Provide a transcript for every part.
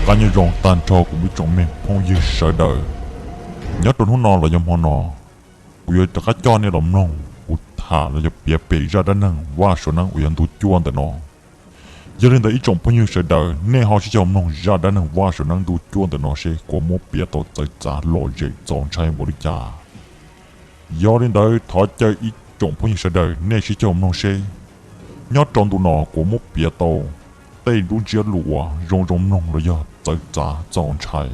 Qab nyob zoo tag nrho kuv ib tsoom me phooj ywg sawv daws. Nyob rau hnub no los yog hmo no, kuv yuav rov qab coj nej los mloog kuv tham los yog piav pem zaj dab neeg Vaj Suav Neeb uas yog ntu cuaj ntawm no. Yog li ntawd ib tsoom phooj ywg sawv daws, nej ho sib coj mloog zaj dab neeg Vaj Suav Neeb ntu cuaj ntawm no seb kuv muab piav tau txawv txav lom zem txaus ntshai npaum li cas. Yog li ntawd thov caw ib tsoom phooj ywg sawv daws nej sib coj mloog seb nyob rau ntu no kuv muab piav tau tej lub ntsiab lus uas zoo zoo mloog los yog txawv txav txaus ntshai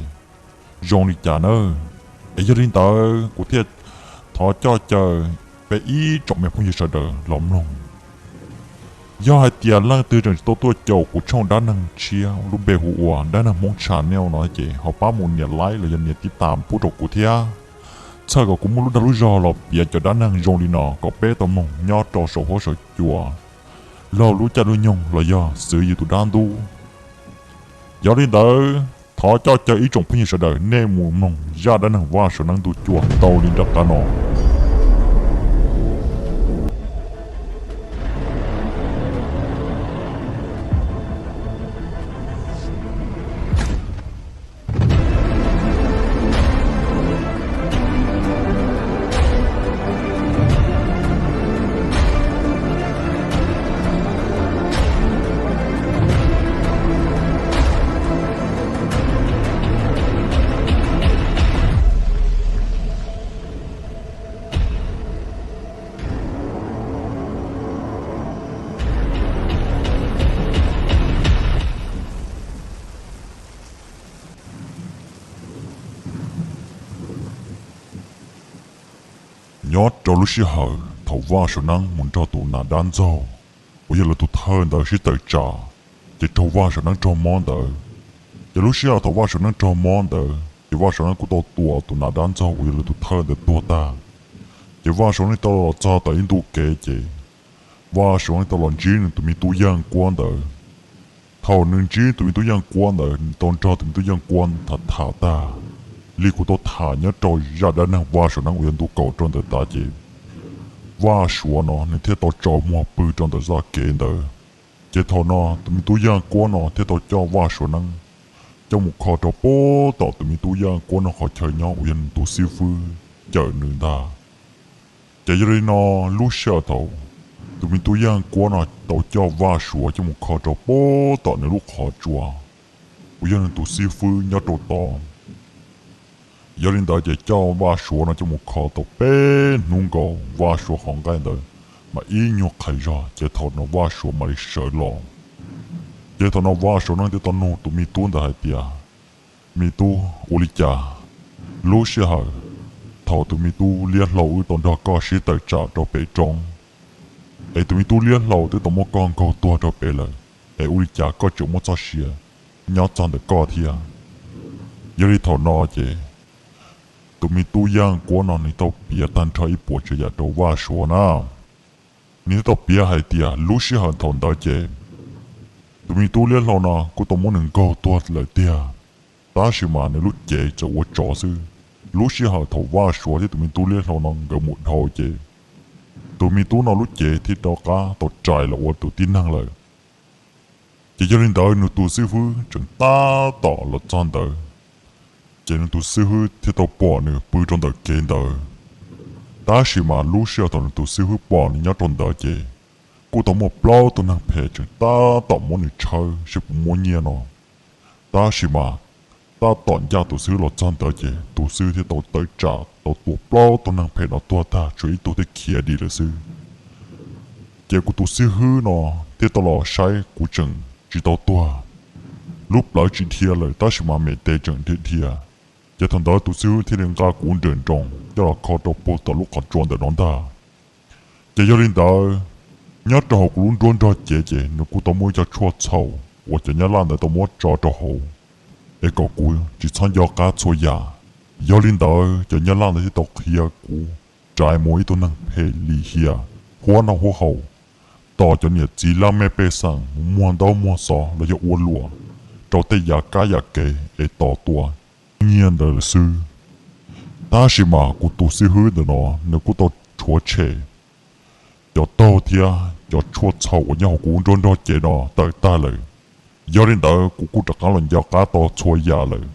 zoo li cas nawb. Es yog li ntawd kuv thiaj thov coj caw peb ib tsoom me phooj ywg sawv daws los mloog. Yog hais tias leej twg tseem tsis tau tuaj caum kuv tshooj dab neeg tshiab lub npe hu ua Dab Neeg Hmoob Channel no ces ho pab mus nias like los yog nias tib tas pub rau kuv thiab, txhawm kom kuv muaj lub dag lub zog los piav cov dab neeg zoo li no kom peb tau mloog nyob rau saum huab saum cua, laug lub caij lub nyoog los yog xwv yus tus dab ntub. Yog li ntawd thov coj caw ib tsoom phooj ywg sawv daws nej mus mloog zaj dab neeg Vaj Suav Neeb ntu cuaj tau li nram qab no. Nyob rau lub sij hawm thaum Vaj Suav Neeb mus nrog tus nas dab ntxaug uas yog lawv tus thawj ntawd sib tawm tsam, ces raug Vaj Suav Neeb raug mob ntawd. Ces lub sij hawm thaum Vaj Suav Neeb raug mob ntawd ces Vaj Suav Neeb kuj tau tua tus nas dab ntxaug uas yog lawv tus thawj ntawd tuag tag. Ces Vaj Suav Neeb tau los txog tom ib ntu kev ces Vaj Suav Neeb tau los ntsib nws tus me tub Yaj Kuab ntawd. Thaum nws ntsib tus me tub Yaj Kuab ntawd, nws tau nrog tus me tub Yaj Kuab tham tham tag li kuv tau tham nyob rau zaj dab neeg Vaj Suav Neeb uas yog ntu kaum rau ntawm tas ces Vaj Suav no nws thiaj tau tso muag pw rau ntawm txoj kev ntawd. Ces thaum no tus me tub Yaj Kuab no thiaj tau coj Vaj Suav Neeb coj mus kho rau pem tom tus me tub Yaj Kuab no qhov chaw nyob uas yog nws tus xib fwb cawm nws ntag. Ces yog li no lub sij hawm thaum tus me tub Yaj Kuab no tau coj Vaj Suav coj mus kho rau pem tom nws lub qhov tsua uas yog nws tus xib fwb nyob rau tod. Yog li ntawd ces coj Vaj Suav no coj mus kho tau peb hnub nkaus Vaj Suav qhov nqaij ntawd mas ib nyuag qhais zog ces thaum no Vaj Suav mam li sawv los. Ces thaum no Vaj Suav Neeb thiaj tau nug tus me tub ntawd hais tias, me tub, ua li cas lub sij hawm thaum tus me tub liab hlau wb tau nrog koj sib tawm tsam rau pem roob es tus me tub liab hlau twb tau muab koj nkaug tuag rau pem lawm, es ua li cas koj tseem muaj txoj sia nyob txog ntawm koj thiab? Yog li thaum no ces tus me tub Yaj Kuab no nws tau piav tag nrho ib puas tsav yam rau Vaj Suav na. Nws thiaj tau piav hais tias lub sij hawm thaum ntawd ces tus me tub liab hlau no kuj tau muab nws nkaug tuag lawm tiag, tab sis mas nws lub cev txawm ua tsov xwb. Lub sij hawm thaum Vaj Suav thiab tus me tub liab hlau no nkawd mus dhau ces tus me tub no lub cev thiaj rov qab tau rais los ua tus tib neeg lawm. Ces yog li ntawd nws tus xib fwb tseem tab tom los txog ntawd, ces nws tus xib fwb thiaj tau pom nws pw rau ntawm kev ntawd. Tab sis mas lub sij hawm thaum nws tus xib fwb pom nws nyob rau ntawd ces kuj tau muaj plaub tug neeg phem tseem tab tom muab nws tshawb seb puas muaj nyiaj no. Tab sis mas tab tom ncaj tus xib fwb los txog ntawd ces tus xib fwb thiaj tau tawm tsam tau tua plaub tug neeg phem no tuag tag, tshuav ib tug thiaj khiav dim lawm xwb. Ces kuv tus xib fwb no thiaj tau los saib kuv tseem tsis tau tuag, lub plawv tsis dhia lawm tab sis mas me tes tseem dhia dhia. Ces thaum ntawd tus xib fwb thiaj li nqa kuv nrawm nroos coj los kho rau puag tom lub qhov tsua ntawm no ntag. Ces yog li ntawd, nyob rau hauv kuv lub nruab nrog cev ces nws kuj tau muaj ib co tshuaj txhaum uas cov nyab laj ntawd tau muab tso rau hauv. es kom kuv tsis txhob nco qab txhua yam. Yog li ntawd cov nyab laj ntawd thiaj tau qhia kuv rais mus ib tug neeg phem lim hiam, huab noj huab haus, tos cov niam txiv laj mej pej xeem mus muag ntaub muag xov los yog ua luam rau tej yav kab yam kev es tos tua nyiaj ntawd lawm xwb. Tab sis mas kuv tus xib hwb ntawm no nws kuj tau rhuav tshem cov taug thiab cov tshuaj txhaum uas nyob hauv kuv nruab nrog cev no tawm tag lawm. Yog li ntawd kuv kuj rov qab los nco qab tau txhua yam lawm.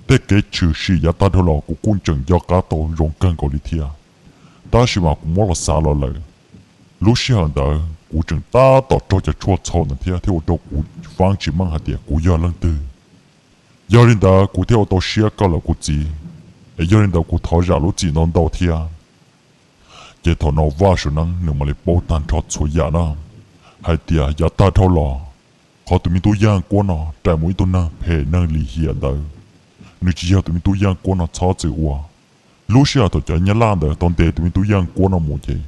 Tej kev tshwm sim yav tag dhau los kuv kuj tseem nco qab tau zoo kawg nkaus li thiab. Tab sis mas kuv muab los xav los lawm, lub sij hawm ntawd kuv tseem tab tom raug cov tshuaj txhaum ntawd thiab thiaj ua rau kuv faab tsis meej hais tias kuv yog leej twg. Yog li ntawd kuv thiaj ua tau siab kawg lawm kuv txiv, es yog li ntawd kuv thov zam lub txim ntau ntau thiab. Ces thaum no Vaj Suav Neeb nws mam li paub tag nrho txhua yam na, hais tias yav tag dhau los qhov tus me tub Yaj Kuab no rais mus ib tug neeg phem neeg lim hiam ntawd, nws tsis yog tus me tub Yaj Kuab no txhob txwm ua. Lub sij hawm thaum cov nyab laj ntawd tau ntes tus me tub Yaj Kuab no mus ces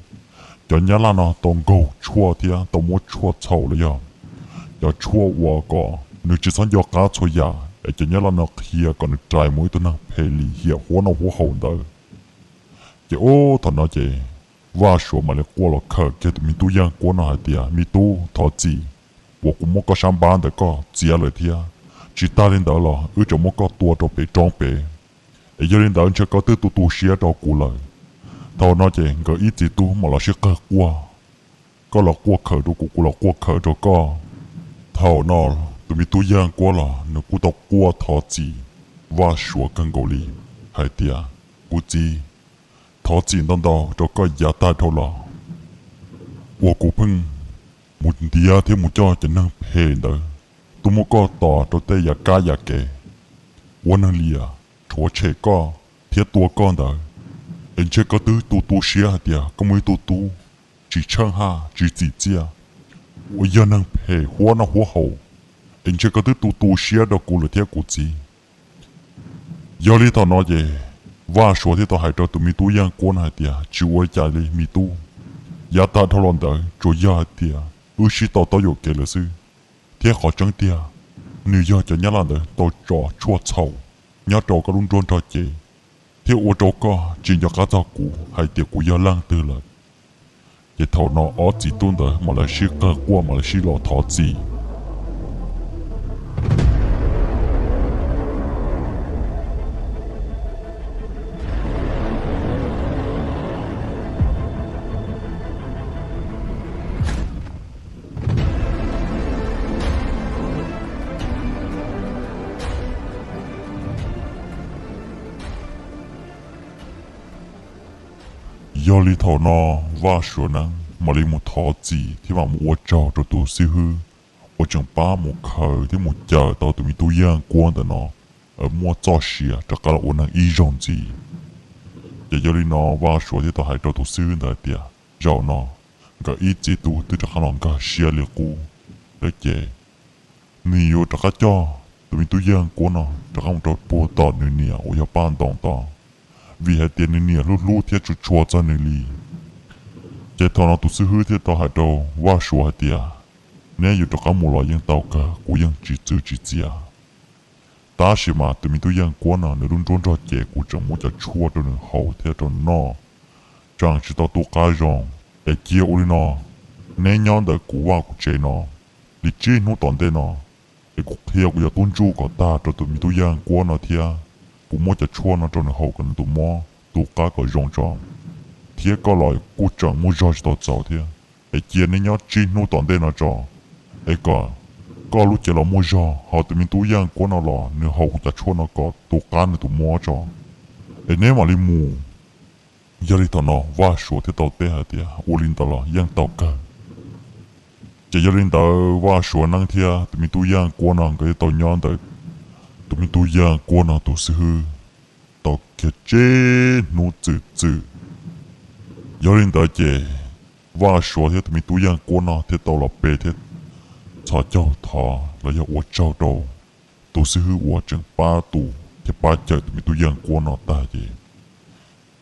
cov nyab laj no tau nkaug tshuaj thiab tau muab tshuaj txhaum los yog cov tshuaj uas kom nws tsis txhob nco qab txhua yam es cov nyab laj no qhia kom nws rais mus ib tug neeg phem lim hiam huab noj huab haus ntawd. Ces ub thaum no ces Vaj Suav mam li quaj los khawm kiag tus me tub Yaj Kuab no hais tias, me tub, thov txim uas kuv muab koj sab npab ntawm koj txiav lawm thiab. Tsis tas li ntawd los wb tseem muab koj tua rau pem roob pem, es yog li ntawd ntshe koj twb tu tu siab rau kuv lawm. Thaum no ces nkawd ib txiv tub mam los sib qawg quaj, koj los quaj khawm rau kuv, kuv los quaj khawm rau koj. Thaum no tus me tub Yaj Kuab los nws kuj tau quaj thov txim Vaj Suav kawg nkaus li hais tias, kuv txiv, thov txim ntau ntau rau koj yav tag dhau los uas kuv pheej mus ntiav thiab mus coj cov neeg phem ntawd tuaj muab koj tos rau tej yam kab yam kev, ua neeg liam, rhuav tshem koj thiab tua koj ntawd. Es ntshe koj twb tu tu siab hais tias koj muaj ib tug tub tsis tsheej haj tsis txim txiaj uas yog neeg phem huab noj huab haus, es ntshe koj twb tu tu siab rau kuv lawm thiab kuv txiv. Yog li thaum no ces Vaj Suav thiaj tau hais rau tus me tub Yaj Kuab no hais tias, tsis ua li cas li me tub, yav tag dhau los ntawd tsuas yog hais tias wb sib tau taub yuam kev lawm xwb, thiab qhov tseeb tiag nws yog cov nyab laj ntawd tau tso tshuaj txhaum nyob rau koj lub nruab nrog cev thiab ua rau koj tsis nco qab txog kuv hais tias kuv yog leej twg lawm. Ces thaum no ob txiv tub ntawd mam li sib qawg quaj mam li sib los thov txim. Yog li thaum no Vaj Suav Neeb mam li mus thov txim thiab mam mus ua tsaug rau tus xib hwb uas tseem pab mus khaws thiab mus cawm tau tus me tub Yaj Kuab ntawm no muaj txoj sia rov qab los ua neeg ib zaug ntxiv. Ces yog li no Vaj Suav thiaj tau hais rau tus xib hwb ntawd tias, zaum no nkawd ib txiv tub twb rov qab los nkag siab li qub lawm ces nws yuav rov qab coj tus me tub Yaj Kuab no rov qab mus rau puag tom nws niam uas yog Paj Ntoo tod, vim hais tias nws niam hlub hlub thiab tshua tshua txog nws li. Ces thaum no tus xib hwb thiaj tau hais rau Vaj Suav hais tias, neb yuav rov qab mus los yeej tau kawg, kuv yeej tsis txwv tsis txiav. Tab sis mas tus me tub Yaj Kuab no nws lub nruab nrog cev kuv tseem muab cov tshuaj rau nws haus thiab rau nws noj, tseem tsis tau tu qab zoo. Es cia ua li no, neb nyob ntawm kuv vaj kuv tsev no li tsib hnub tom ntej no, es kuv qhia kuv cov tub ntsuj kom tag rau tus me tub Yaj Kuab no thiab kuv muab cov tshuaj no rau nws haus kom nws tus mob tu qab kom zoo tso, thiab koj los kuj tseem muaj zog tsis tau txaus thiab. Es cia neb nyob tsib hnub tom ntej no tso, es kom koj lub cev los muaj zog, ho tus me tub Yaj Kuab no los nws haus kuv cov tshuaj no kom tu qab nws tus mob tso, es neb mam li mus. Yog li thaum no Vaj Suav thiaj tau teb hais tias, ua li ntawd los yeej tau kawg. Ces yog li ntawd Vaj Suav Neeb thiab tus me tub Yaj Kuab no nkawd thiaj tau nyob ntawm tus me tub Yaj Kuab no tus xib hwb tau kiag tsib hnub txwm txwm. Yog li ntawd ces Vaj Suav thiab tus me tub Yaj Kuab no thiaj tau los pe thiab txhos caug thov los yog ua tsaug rau tus xib hwb uas tseem pab tu thiab pab cawm tus me tub Yaj Kuab no tag ces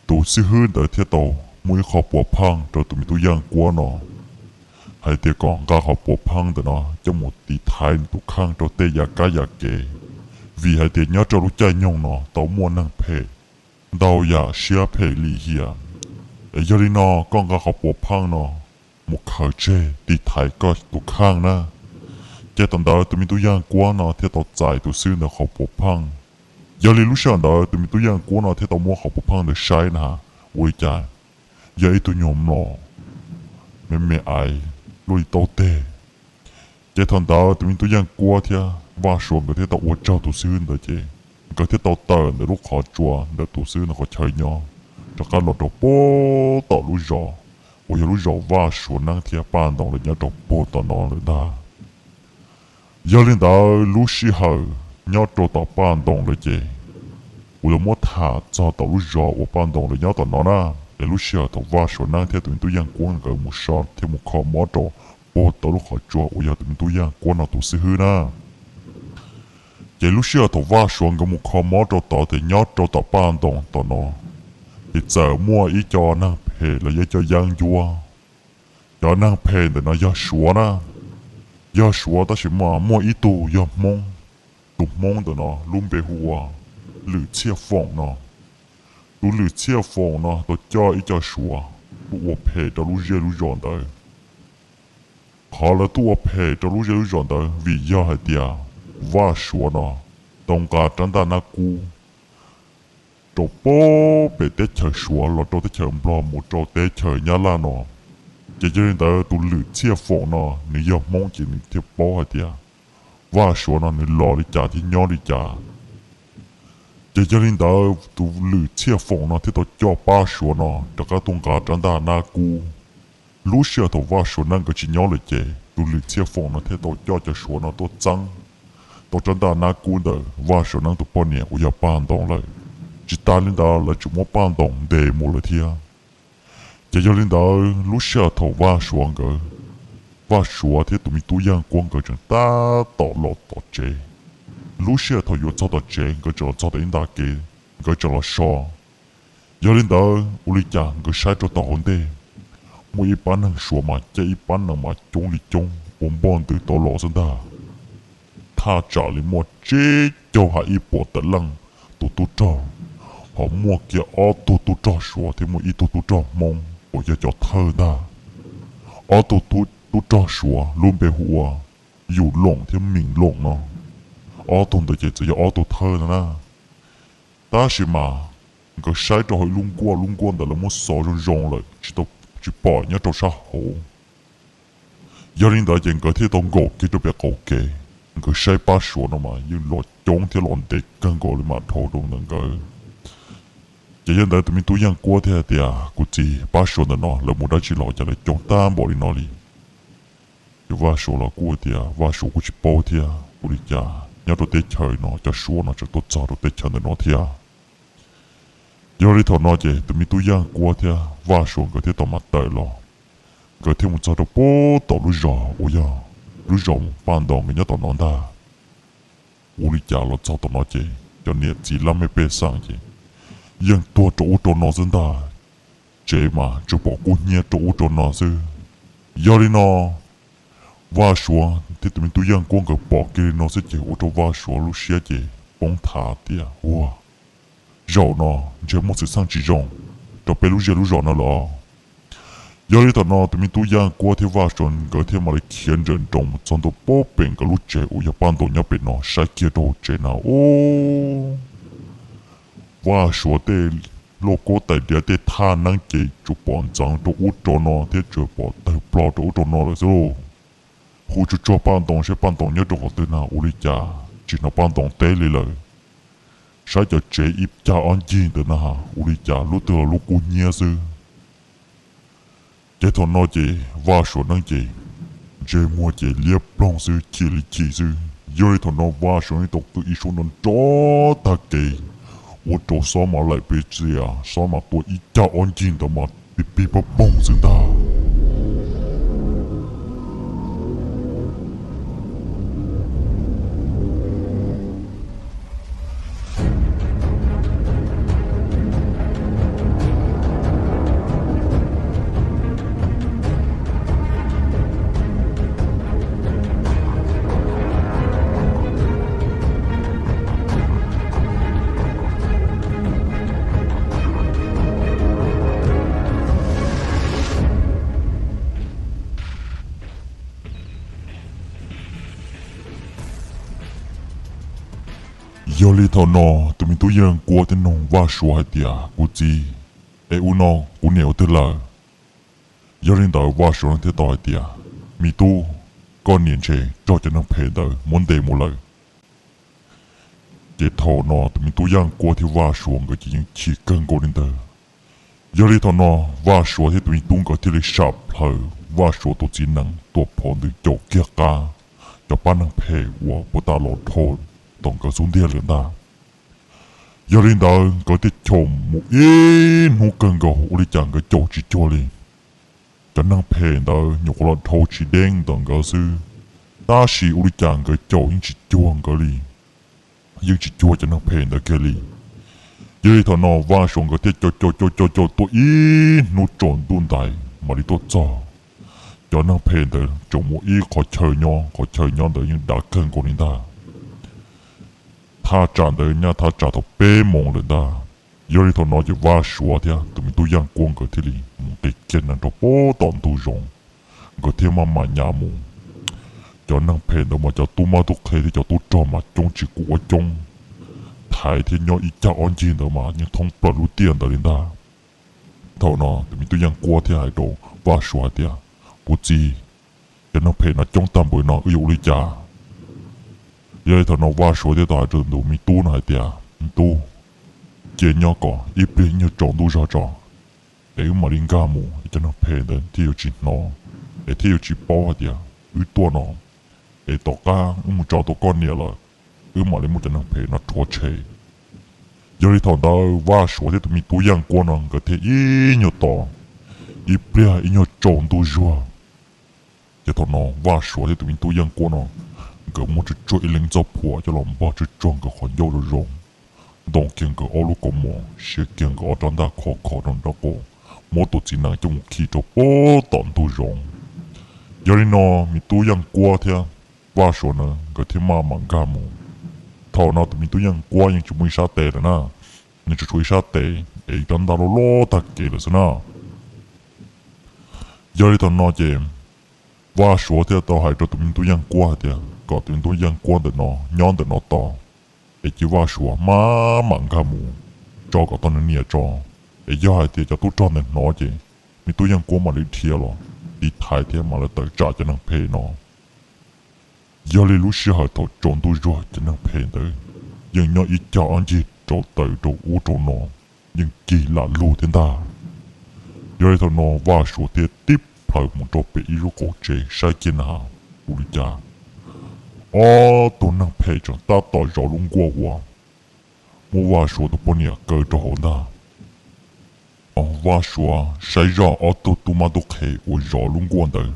tus xib hwb ntawd thiaj tau muaj ib qho puav pheej rau tus me tub Yaj Kuab no hais tias kom nqa qhov puav pheej ntawm no coj mus tiv thaiv nws tus kheej rau tej yam kab yam kev, vim hais tias nyob rau lub caij nyoog no tau muaj neeg phem ntau yam siab phem lim hiam. Es yog li no koj nqa qhov puav pheej no mus khaws tseg tiv thaiv koj tus kheej na. Ces thaum ntawd tus me tub Yaj Kuab no thiaj tau txais tus xib hwb ntawd qhov puav pheej. Yog li lub sij hawm ntawd tus me tub Yaj Kuab no thiaj tau muab qhov puav pheej ntawd saib na, ua li cas yog ib tug nyuag mlom me me aiv luaj li taub teg. Ces thaum ntawd tus me tub Yaj Kuab thiab Vaj Suav nkawd thiaj tau ua tsaug tus xib hwb ntawd ces nkawd thiaj tau tawm ntawm lub qhov tsua ntawm tus xib hwb ntawd qhov chaw nyob rov qab los rau puag tom lub zos uas yog lub zos Vaj Suav Neeb thiab Paj Ntoo lawv nyob rau puag tom no lawm ntag. Yog li ntawd lub sij hawm nyob rau tom Paj Ntoo lawm ces kuv yuav muab tham txog tom lub zos uas Paj Ntoo lawv nyob tom no na. Es lub sij hawm thaum Vaj Suav Neeb thiab tus me tub Yaj Kuab nkawd mus so thiab mus kho mob rau puag tom lub qhov tsua uas yog tus me tub Yaj Kuab no tus xib hwb na. Ces lub sij hawm thaum Vaj Suav nkawd mus kho mob rau tod ces nyob rau tom Paj Ntoo tom no ces txawm muaj ib co neeg phem los yog ib co yeeb ncuab. Cov neeg phem ntawm no yog Suav na, yog Suav tab sis mas muaj ib tug yog Hmoob. Tus Hmoob ntawm no lub npe hu ua Lwm Txhiaj Foom no. Tus Lwm Txhiaj Foom no tau coj ib co Suav tuaj ua phem rau lub zej lub zos ntawd. Qhov lawv tuaj ua phem rau lub zej lub zos ntawd vim yog hais tias Vaj Suav no tau nqa rab ntaj nab kub rau puag pem teb chaws Suav los rau teb chaws Nplog mus rau teb chaws Nyab Laj no. Ces yog li ntawd tus Lwm Txhiaj Foom no nws yog Hmoob ces nws thiaj paub hais tias Vaj Suav no nws los li cas thiab nyob li cas. Ces yog li ntawd tus Lwm Txhiaj Foom no thiaj tau coj pab Suav no rov qab tuaj nqa rab ntaj nab kub. Lub sij hawm thaum Vaj Suav Neeb nkawd tsis nyob lawm ces tus Lwm Txhiaj Foom no thiaj tau coj cov Suav no tuaj txeeb tau rab ntaj nab kub ntawm Vaj Suav Neeb tus poj niam uas yog Paj Ntoo lawm. Tsis tas li ntawd lawv tseem muab Paj Ntoo ntes mus lawm thiab. Ces yog li ntawd lub sij hawm thaum Vaj Suav nkawd, Vaj Suav thiab tus me tub Yaj Kuab nkawd tseem tab tom los tom tsev. Lub sij hawm thaum yuav txog tom tsev nkawd tseem los txog tom ib nta kev, nkawd tseem los so. Yog li ntawd ua li cas nkawd saib rau tom hauv ntej, muaj ib pab neeg Suav mas caij ib pab nees mas coob li coob ua npoj ntws tau los xwb ntag. Thaj tsam li muaj tsib caug ha ib puas tawm leej tus tub rog, ho muaj kiag ob tug tub rog Suav thiab muaj ib tug tub rog Hmoob uas yog cov thawj ntag. Ob tug tub rog Suav lub npe hu ua Yum Loom thiab Meem Loom no. Ob tug ntawd ces txawm yog ob tug thawj ntag na. Tab sis mas nkawd saib rau hauv ib lub nkuaj, lub nkuaj ntawd lawv muab xov zoo zoo lawm tsis pom nyob rau sab hauv. Yog li ntawd ces nkawd thiaj tau nkaum kiag rau pem qaum kev. Nkawd saib pab Suav no mas yeej los coob thiab los ntev kawg nkaus li mam dhau rau ntawm nkawd. Ces yog ntawd tus me tub Yaj Kuab thiaj hais tias, kuv txiv, pab Suav ntawm no lawv mus dab tsi los cas lawv coob tag npaum li no li? Ces Vaj Suav los kuj tias Vaj Suav kuj tsis paub thiab, ua li cas nyob rau teb chaws no cov Suav no tseem tuaj txog rau teb chaws ntawm no thiab. Yog li thaum no ces tus me tub Yaj Kuab thiab Vaj Suav nkawd thiaj tau mam tawm los. Nkawd thiaj mus txog rau puag tom lub zos uas yog lub zos Paj Ntoo nkawd nyob tom no ntag. Ua li cas los txog tom no ces cov niam txiv laj mej pej xeem ces yeej tuag rau ub rau no xwb ntag. Tsev mas tsuas pom kub hnyiab rau ub rau no xwb. Yog li no Vaj Suav thiab tus me tub Yaj Kuab nkawd pom kiag li no xwb ces ua rau Vaj Suav lub siab ces poob thav tias, ua, zaum no ntshe muaj xwm txheej tsis zoo rau peb lub zej lub zos no los. Yog li thaum no tus me tub Yaj Kuab thiab Vaj Suav nkawd thiaj mam li khiav nrawm nroos mus txog ntua puag pem nkawd lub tsev uas yog Paj Ntoo nyob pem no, saib kiag rau hauv tsev na, ub, Vaj Suav tej lauj kaub tais diav tej thaj neeb ces tsuas pom ntxeev rau ub rau no thiab tsuas pom tawg plho rau ub rau no lawm xwb lauj. Hu tsuag tsuag Paj Ntoo saib Paj Ntoo nyob rau qhov twg na, ua li cas tsis hnov Paj Ntoo teb li lawm. Saib cov tsev ib cag ob ncig ntawd na, ua li cas lub twg los lub kub hnyiab xwb. Ces thaum no ces Vaj Suav neeb ces ntsej muag ces liab ploog xwb, chim li chim xwb. Yog li thaum no Vaj Suav neeb tau qw ib suab nrov nrov tag kev, ua rau xob mas laim pes txias, xob mas tua ib cag ob ncig ntawd mas pig pig pog poog xwb ntag. Yog li thaum no tus me tub Yeej Kuab thiaj nug Vaj Suav hais tias, Kuv txiv, es ua no kuv niam ua twg lawm? Yog li ntawd Vaj Suav thiaj tau hais tias, Me tub, koj niam ntshe raug cov neeg phem ntawd muab ntes mus lawm. Ces thaum no tus me tub Yeej Kuab thiab Vaj Suav nkawd ces yeej chim kawg nkaus li ntawd. Yog li thaum no Vaj Suav thiab tus me tub nkawd thiaj li sam plhaws Vaj Suav tus txiv nees tuam phov ntws caum kiag qab cov pab neeg phem uas puag ta los dhau tom nkawd xub ntiag lawm ntag. Yog li ntawd nkawd thiaj caum mus ib hnub kawg nkaus ua li cas nkawd caum tsis cuag li. Cov neeg phem ntawd nyuam qhuav los dhau tsis deev ntawm nkawd xwb, tab sis ua li cas nkawd caum yeej tsis cuag nkawd li, yeej tsis cuag cov neeg phem ntawd kiag li. Yog li thaum no Vaj Suav nkawd thiaj caum caum caum caum caum tuaj ib hnub tsaus ntuj ntais mam li tuaj txog. Cov neeg phem ntawd tseem muaj ib qhov chaw nyob, qhov chaw nyob ntawd yeej dav kawg nkaus li ntag. Thaj tsam ntawd nyaj thaj tsam thaum peb moos lawm ntag. Yog li thaum no ces Vaj Suav thiab tus me tub Yeej Kuab nkawd thiaj li mus nqis kiag nees rau puag tom ntug zoov, nkawd thiaj maj mam nyas mus. Cov neeg phem ntawd mas cov tub mab tub qhe thiab cov tub rog mas coob tsis kub ua coob, thaiv thiab nyob ib cag ob ncig ntawd mas yeej thoob plaws lub tiaj ntawd li ntag. Thaum no tus me tub Yeej Kuab thiaj hais rau Vaj Suav hais tias, Kuv txiv, cov neeg phem no coob tag npaum no wb yuav ua li cas? Yog li thaum no Vaj Suav thiaj tau hais rau tus me tub no hais tias, Me tub, cia nyob kom ib pliag ib nyuag tsaus ntuj zog tso, es wb mam li nkag mus es cov neeg phem ntawd thiaj yuav tsis hnov, es thiaj yuav tsis paub hais tias wb tuaj no. Es tom qab wb mus tsa tau koj niam lawm, wb mam li muab cov neeg phem no rhuav tshem. Yog li thaum ntawd Vaj Suav thiab tus me tub Yeej Kuab no nkawd thiaj ib nyuag tos ib pliag ib nyuag tsaus ntuj zuag. Ces thaum no Vaj Suav thiab tus me tub Yeej Kuab no nkawd muab tsuag tsuag ib leeg txoj phuam coj los npog tsuag tsuag nkawd qhov ncauj zoo zoo, ntoo kiag nkawd ob lub kaus mom, siv kiag nkawd ob rab ntaj khov kho rau nraub qaum, muab tus txiv nees coj mus khi rau puag tom ntug zoov. Yog li no me tub Yeej Kuab thiab Vaj Suav na nkawd thiaj maj mam nkag mus. Thaum no tus me tub Yeej Kuab yeej tsis muaj ib sab tes lawm na, nws tsuas tshuav ib sab tes es rab ntaj loj loj tag kev lawm xwb na. Yog li thaum no ces Vaj Suav thiaj tau hais rau tus me tub Yeej Kuab hais tias kom tus me tub Yeej Kuab ntawm no nyob ntawm no tos, es cia Vaj Suav maj mam nkag mus tso kom tau nws niam tso. Es yog hais tias cov tub rog ntawd hnov ces me tub Yeej Kuab mam li dhia los tiv thaiv thiab mam li tawm tsam cov neeg phem no. Yog li lub sij hawm thaum tsaus ntuj zuag cov neeg phem ntawd yeej nyob ib cag ob ncig rau tawm rau ub rau no, yeej cig lam lug thiab ntag. Yog li thaum no Vaj Suav thiaj tib plhaws mus rau pem ib lub qaum tsev saib kiag na has ua li cas ob tug neeg phem tseem tab tom zov lub nkuaj uas muab Vaj Suav tus poj niam kaw rau hauv ntag. Vaj Suav saib zoj ob tug tub mab tub qhe uas zov lub nkuaj ntawd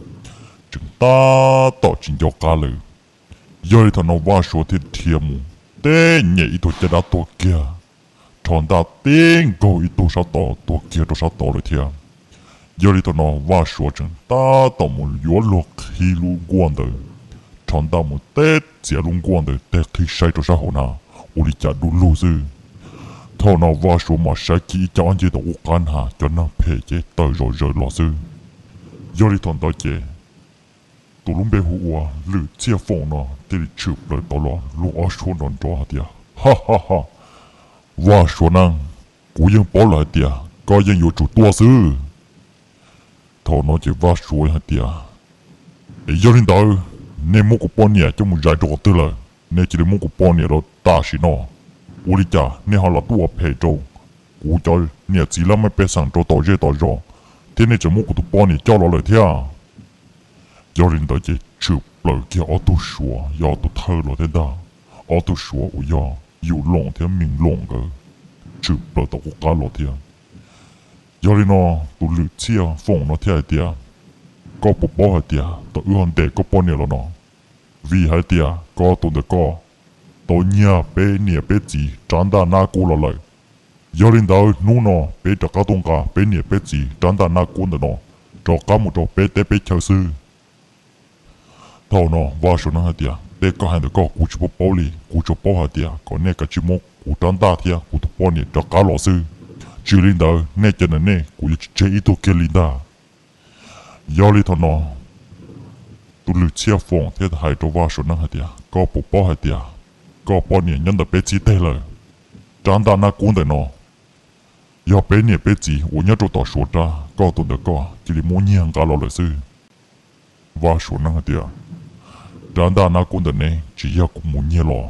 tseem tab tom tsis nco qab lawm. Yog li thaum no Vaj Suav thiaj dhia mus teb nyem ib tug caj dab tuag kiag, rho ntaj tib nkaug ib tug sab tod tuag kiag rau sab tod lawm thiab. Yog li thaum no Vaj Suav tseem tab tom mus yuav luag qhib lub nkuaj ntawd, rho ntaj mus teb txiav lub nkuaj ntawd teg qhib saib rau sab hauv na ua li cas dub lug xwb. Thaum no Vaj Suav mam saib kiag ib cag ob ncig tom qub qab na cov neeg phem ces tawm zom zaws los xwb. Yog li thaum ntawd ces tus lub npe hu ua Lwm Txhiaj Foom no thiaj li tshwm plaws tau los luag ob suab nrov nrov hais tias, Ha ha ha, Vaj Suav na, kuv yeej paub lawm hais tias koj yeej yuav tsum tuaj xwb. Thaum no ces Vaj Suav hais tias, Es yog li ntawd, nej muab kuv poj niam coj mus zais rau qhov twg lawm? Nej cia li muab kuv poj niam rau tam sim no. Ua li cas nej ho los tuaj ua phem rau kuv cov niam txiv laj mej pej xeem rau tom zej tom zos, thiab nej tseem muab kuv tus poj niam coj los lawm thiab? Yog li ntawd ces tshwm plaws kiag ob tug Suav yog ob tug thawj los thiab ntag. Ob tug Suav uas yog Yus Loos thiab Mees Loos nkawd tshwm plaws tom qub qab los thiab. Yog li no tus Lwm Txhiaj Foom no thiaj hais tias, Koj puas paub hais tias tau wb ho ntes koj poj niam los no? Vim hais tias koj tus ntawm koj tau nyiag peb niam peb txiv rab ntaj nab kub los lawm. Yog li ntawd hnub no peb rov qab tuaj nqa peb niam peb txiv rab ntaj nab kub ntawm no rov qab mus rau peb teb peb chaw xwb. Thaum no Vaj Suav no hais tias, Tej koj hais ntawm koj kuv tsis paub paub li, kuv tsuas paub hais tias kom nej kav tsij muab kuv rab ntaj thiab kuv tus poj niam rov qab los xwb. Tsis li ntawd nej cov ntawm nej kuv yuav tsis tseg ib tug kiag li ntag. Yog li thaum no tus Lwm Txhiaj Foom thiaj hais rau Vaj Suav Neeb hais tias, Koj puas paub hais tias koj poj niam nyob ntawm peb txhib teg lawm. Rab ntaj nab kub ntawm no yog peb niam peb txiv uas nyob rau tom Suav rab, koj tus ntawm koj cia li muab nyiag nqa los lawm xwb. Vaj Suav neeb hais tias, rab ntaj nab kub ntawm neb tsis yog kuv mus nyiag los,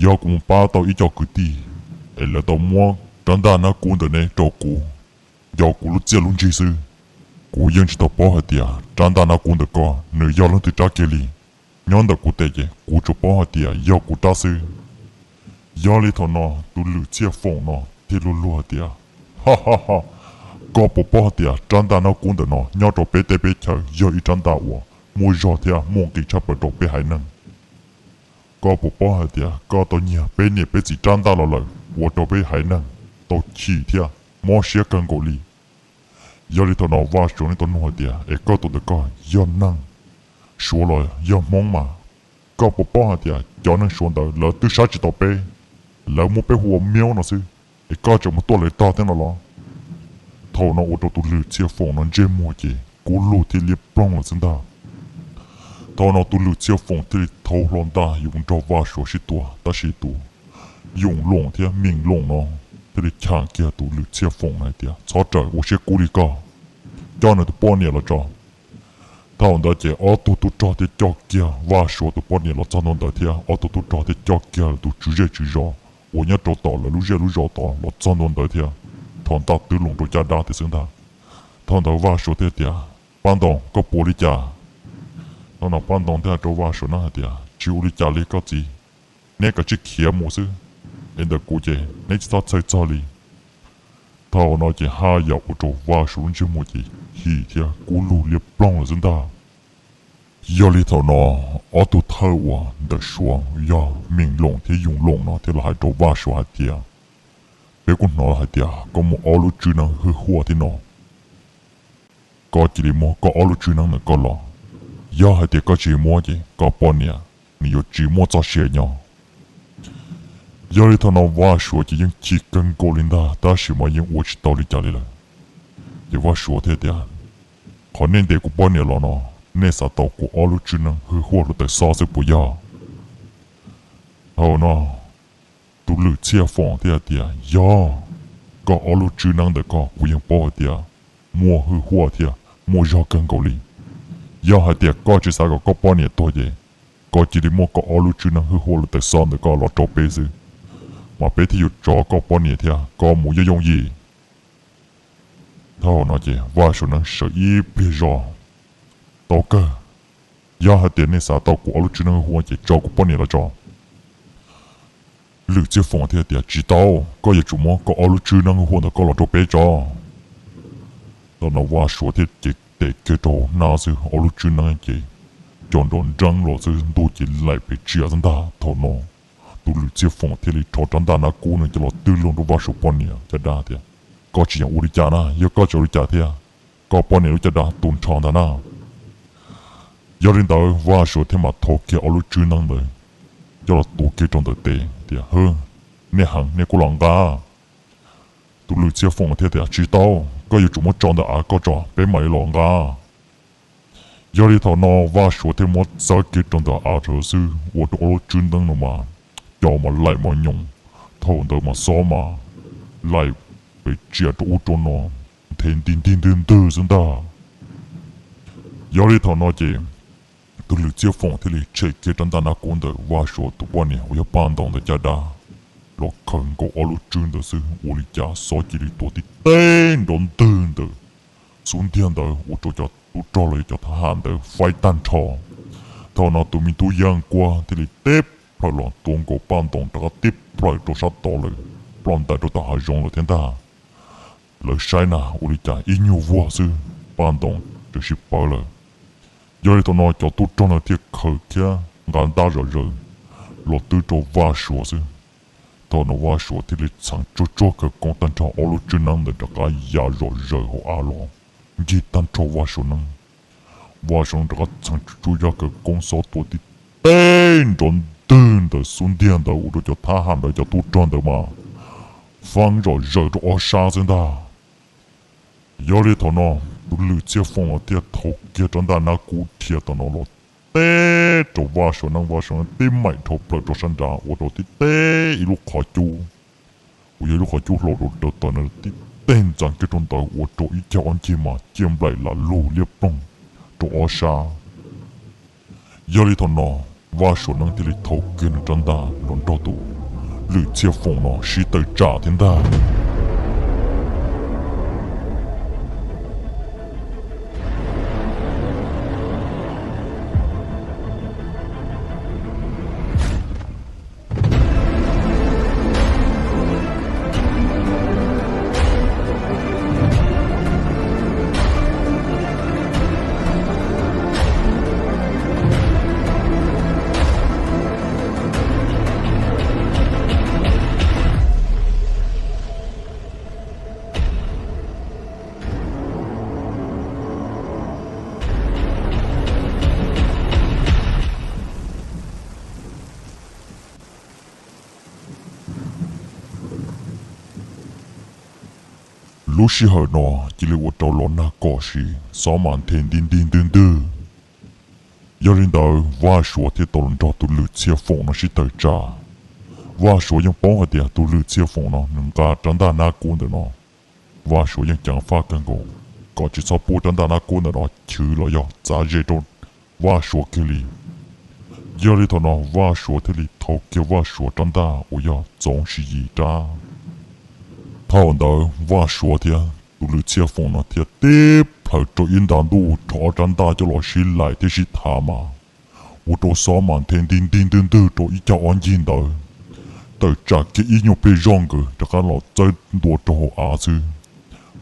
yog kuv mus pab tau ib co kwv tij es lawv tau muab rab ntaj nab kub ntawm neb rau kuv, nco kuv lub txiaj lub ntsig xwb. Kuv yeej tsis tau paub hais tias rab ntaj nab kub ntawm koj nws yog leej twg rab kiag li. Nyob ntawm kuv tes ces kuv tsuas paub hais tias yog kuv rab xwb. Yog li thaum no tus lwm Txhiaj Foom no thiaj luag luag hais tias, ha ha ha, koj puas paub hais tias rab ntaj nab kub ntawm no nyob rau peb teb peb chaw yog ib rab ntaj uas muaj zog thiab muaj nqis tshaj plaws rau peb haiv neeg? Koj puas paub hais tias koj tau nyiag peb niam peb txiv rab ntaj los lawm ua rau peb haiv neeg tau chim thiab mob siab kawg nkaus li? Yog li thaum no Vaj Suav neb tau nug hais tias, es koj tus ntawm koj yog neeg Suav los yog Hmoob mas? Koj puas paub hais tias cov neeg Suav ntawd lawv twb saib tsis taus peb, lawv muab peb hu ua miaub no xwb, es koj tseem mus tuaj lawv tog thiab no los? Thaum no ua rau tus lwm Txhiaj Foom no ntsej muag ces kub lug thiab liab ploog lawm xwb ntag. Thaum no tus lwm Txhiaj Foom thiaj li thau hlo ntaj yuav nrog Vaj Suav sib tua, tab sis tus Yoom Loos thiab Meem Loos no thiaj li cham kiag tus lwm Txhiaj Foom no hais tias, txhob rawm, ua siab kub li koj, coj nws tus poj niam los tso. Thaum ntawd ces ob tug tub rog thiaj coj kiag Vaj Suav tus poj niam los txog ntua ntawd thiab ob tug tub rog thiaj coj kiag tus tswv zej tswv zos uas nyob rau tom lawv lub zej lub zos tod los txog ntua ntawd thiab. Thaum ntaj twb loos rau caj dab tiag xwb ntag. Thaum ntawd Vaj Suav thiaj tias, Paj Ntoos, koj puas ua li cas? Thaum no Paj Ntoos thiaj hais rau Vaj Suav neeb hais tias, tsis ua li cas li koj txiv, neb kav tsij khiav mus xwb, es ntawm kuv ces neb tsis txhob txhawj txog li. Thaum no ces haj yam ua rau Vaj Suav lub ntsej muag ces him thiab kub lug liab ploog lawm xwb ntag. Yog li thaum no ob tug thawj uas ntawm Suav yog Meem Loos thiab Yoom Loos no thiaj los hais rau Vaj Suav hais tias, peb kuj hnov hais tias koj muaj ob lub tswb neeb hwj huaj thiab no, koj cia li muab koj ob lub tswb neeb ntawm koj los. Yog hais tias koj tsis muab ces koj poj niam nws yuav tsis muaj txoj sia nyob. Yog li thaum no Vaj Suav ces yeej chim kawg nkaus li ntag, tab sis mas yeej ua tsis tau li cas li lawm. Ces Vaj Suav thiaj tias, qhov nej ntes kuv poj niam los no, nej xav tau kuv ob lub tswb neeb hwj huaj hluav taws xob xwb puas yog? Thaum no tus lwm Txhiaj Foom thiaj hais tias, yog, koj ob lub tswb neeb ntawm koj kuv yeej paub hais tias muaj hwj huaj thiab muaj zog kawg nkaus li. Yog hais tias koj tsis xav kom koj poj niam tuag ces koj cia li muab koj ob lub tswb neeb hwj huaj hluav taws xob ntawm koj los rau peb xwb, mas peb thiaj yuav tso koj poj niam thiab koj mus yooj yooj yim. Thaum no ces Vaj Suav neeb sawv ib pliag zog, tau kawg, yog hais tias nej xav tau kuv ob lub tswb neeb hwj huaj ces tso kuv poj niam los tso. Lwm Txhiaj Foom thiaj tias, tsis tau, koj yuav tsum muab koj ob lub tswb neeb hwj huaj ntawm koj los rau peb tso. Thaum no Vaj Suav thiaj cev tes kiag rau hauv hnab xwb, ob lub tswb neeb ces cov nrov nreeb los xwb, ntuj ces laim pes tsiam xwb ntag. Thaum no tus lwm Txhiaj Foom thiaj li rho rab ntaj nab kub no coj los twb loo rau Vaj Suav poj niam caj dab tias, koj tsis yog ua li cas na, yog koj tsis ua li cas thiab, koj poj niam lub caj dab tu nrho ntag na. Yog li ntawd Vaj Suav thiaj mam thau kiag ob lub tswb neeb ntawd coj los tuav kiag rau ntawm tes tias, hwb, nej heev nej kuj los nqa. Tus lwm Txhiaj Foom thiaj tias, tsis tau, koj yuav tsum muab tso ntawm av koj tso peb mam li los nqa. Yog li thaum no Vaj Suav thiaj muab txawb kiag rau ntawm av rau xwb, ua rau ob lub tswb neeb no mas cov mas laim mos nyoos, thaum ntawd mas xob mas laim pes tsiam rau ub rau no, nthe ntig ntig ntwg ntwg xwb ntag. Yog li thaum no ces tus lwm Txhiaj Foom thiaj li tshem kiag rab ntaj nab kub ntawm Vaj Suav tus poj niam uas yog Paj Ntoos ntawd caj dab los khaws nkaus ob lub tswb ntawd xwb, ua li cas xob cia li tuaj tib teg nrov ntwg ntawm xub ntiag ntawd, ua rau cov tub rog los yog cov thab ham ntawd faib tag nrho. Thaum no tus me tub Yeej Kuab thiaj li teb plaws los tua nkaus Paj Ntoos rov qab tib plaws rau sab tod lawm, ploj ntais rau tom hav zoov lawm thiab ntag. Lawv saib na ua li cas ib nyuag vuag xwb Paj Ntoos tseem sib pawv lawm. Yog li thaum no cov tub rog ntawd thiaj khaws thiab nqa ntaj zom zaws los twb rau Vaj Suav xwb. Thaum no Vaj Suav thiaj li txheev tsuag tsuag khawv koob tag nrho, ob lub tswb neeb ntawd rov qab ya zom zaws hauv av los ncig tag nrho Vaj Suav neeb. Vaj Suav neeb rov qab txheev tsuag tsuag khawv koob xob tua tib teg nrov ntwg ntawm xub ntiag ntawd, ua rau cov thab ham ntawd cov tub rog ntawd mas faab zom zaws rau ob sab xwb ntag. Yog li thaum no tus lwm Txhiaj Foom los thiaj thau kiag rab ntaj nab kub dhia tom no los teb rau Vaj Suav Neeb, Vaj Suav Neeb tib maim dhau plaws rau sab nrad ua rau tib teg ib lub qhov cub uas yog ib lub qhov cub hlau rau rau tom no tib teg ntxeev kiag rau ntawd ua rau ib cag ob ncig mas ciaj nplaim lam lug liab ploog rau ob sab. Yog li thaum no Vaj Suav Neeb thiaj li thau kiag nws rab ntaj los nrog tus Lwm Txhiaj Foom no sib tawm tsam thiab ntag. Lub sij hawm no cia li ua rau los nag kom siv, xob mas nthe nti nti ntwg ntwg. Yog li ntawd Vaj Suav thiaj tau los nrog tus Lwm Txhiaj Foom no sib tawm tsam. Vaj Suav yeej paub hais tias tus Lwm Txhiaj Foom no nws nqa rab ntaj nab kub ntawm no, Vaj Suav yeej ceev faj kawg nkaus kom tsis txhob pub rab ntaj nab kub ntawm no chwv los yog txav ze rau Vaj Suav kiag li. Yog li thaum no Vaj Suav thiaj li thau kiag Vaj Suav rab ntaj uas yog txoov si yim rab. Thaum ntawd Vaj Suav thiab tus Lwm Txhiaj Foom no thiaj tib plhaws rau ib nta ntuj rho ob rab ntaj coj los sib laim thiab sib thav mas ua rau xob mas nthe nti nti ntwg ntwg rau ib cag ob ncig ntawd, tawm tsam kiag ib nyuag pliag zoj nkawd rov qab los txawb ntua rau hauv av xwb.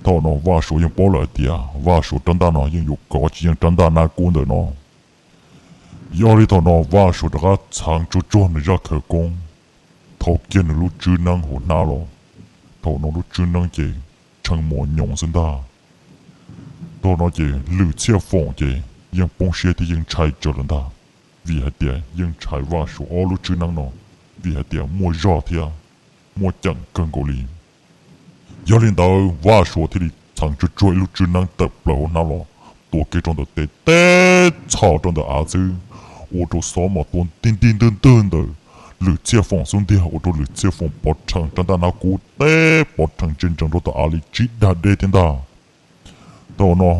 Thaum no Vaj Suav yeej paub lawm hais tias Vaj Suav rab ntaj no yeej yuav kov tsis yeej rab ntaj nab kub ntawm no. Yog li thaum no Vaj Suav rov qab txheev tsuag tsuag nws zaj khawv koob, thau kiag nws lub tswb neeb hauv hnab los. Thaum no lub tswb neeb ces tshee mos nyoos xwb ntag. Thaum no ces Lwm Txhiaj Foom ces yeej poob siab thiab yeej ntshai tsawv lawm ntag, vim hais tias yeej ntshai Vaj Suav ob lub tswb neeb no, vim hais tias muaj zog thiab muaj ceem kawg nkaus li. Yog li ntawd Vaj Suav thiaj li txheev tsuag tsuag ib lub tswb neeb tawm plaws hauv hnab los, tua kiag rau ntawm tes teb txhos rau ntawm av xwb, ua rau xob mos tua nti nti ntwg ntwg ntawm Lwm Txhiaj Foom xub ntiag, ua rau Lwm Txhiaj Foom pov rhees rab ntaj nab kub teb pov rhees ntsia ntsees rau tom av li tsib dag deb thiab ntag. Thaum no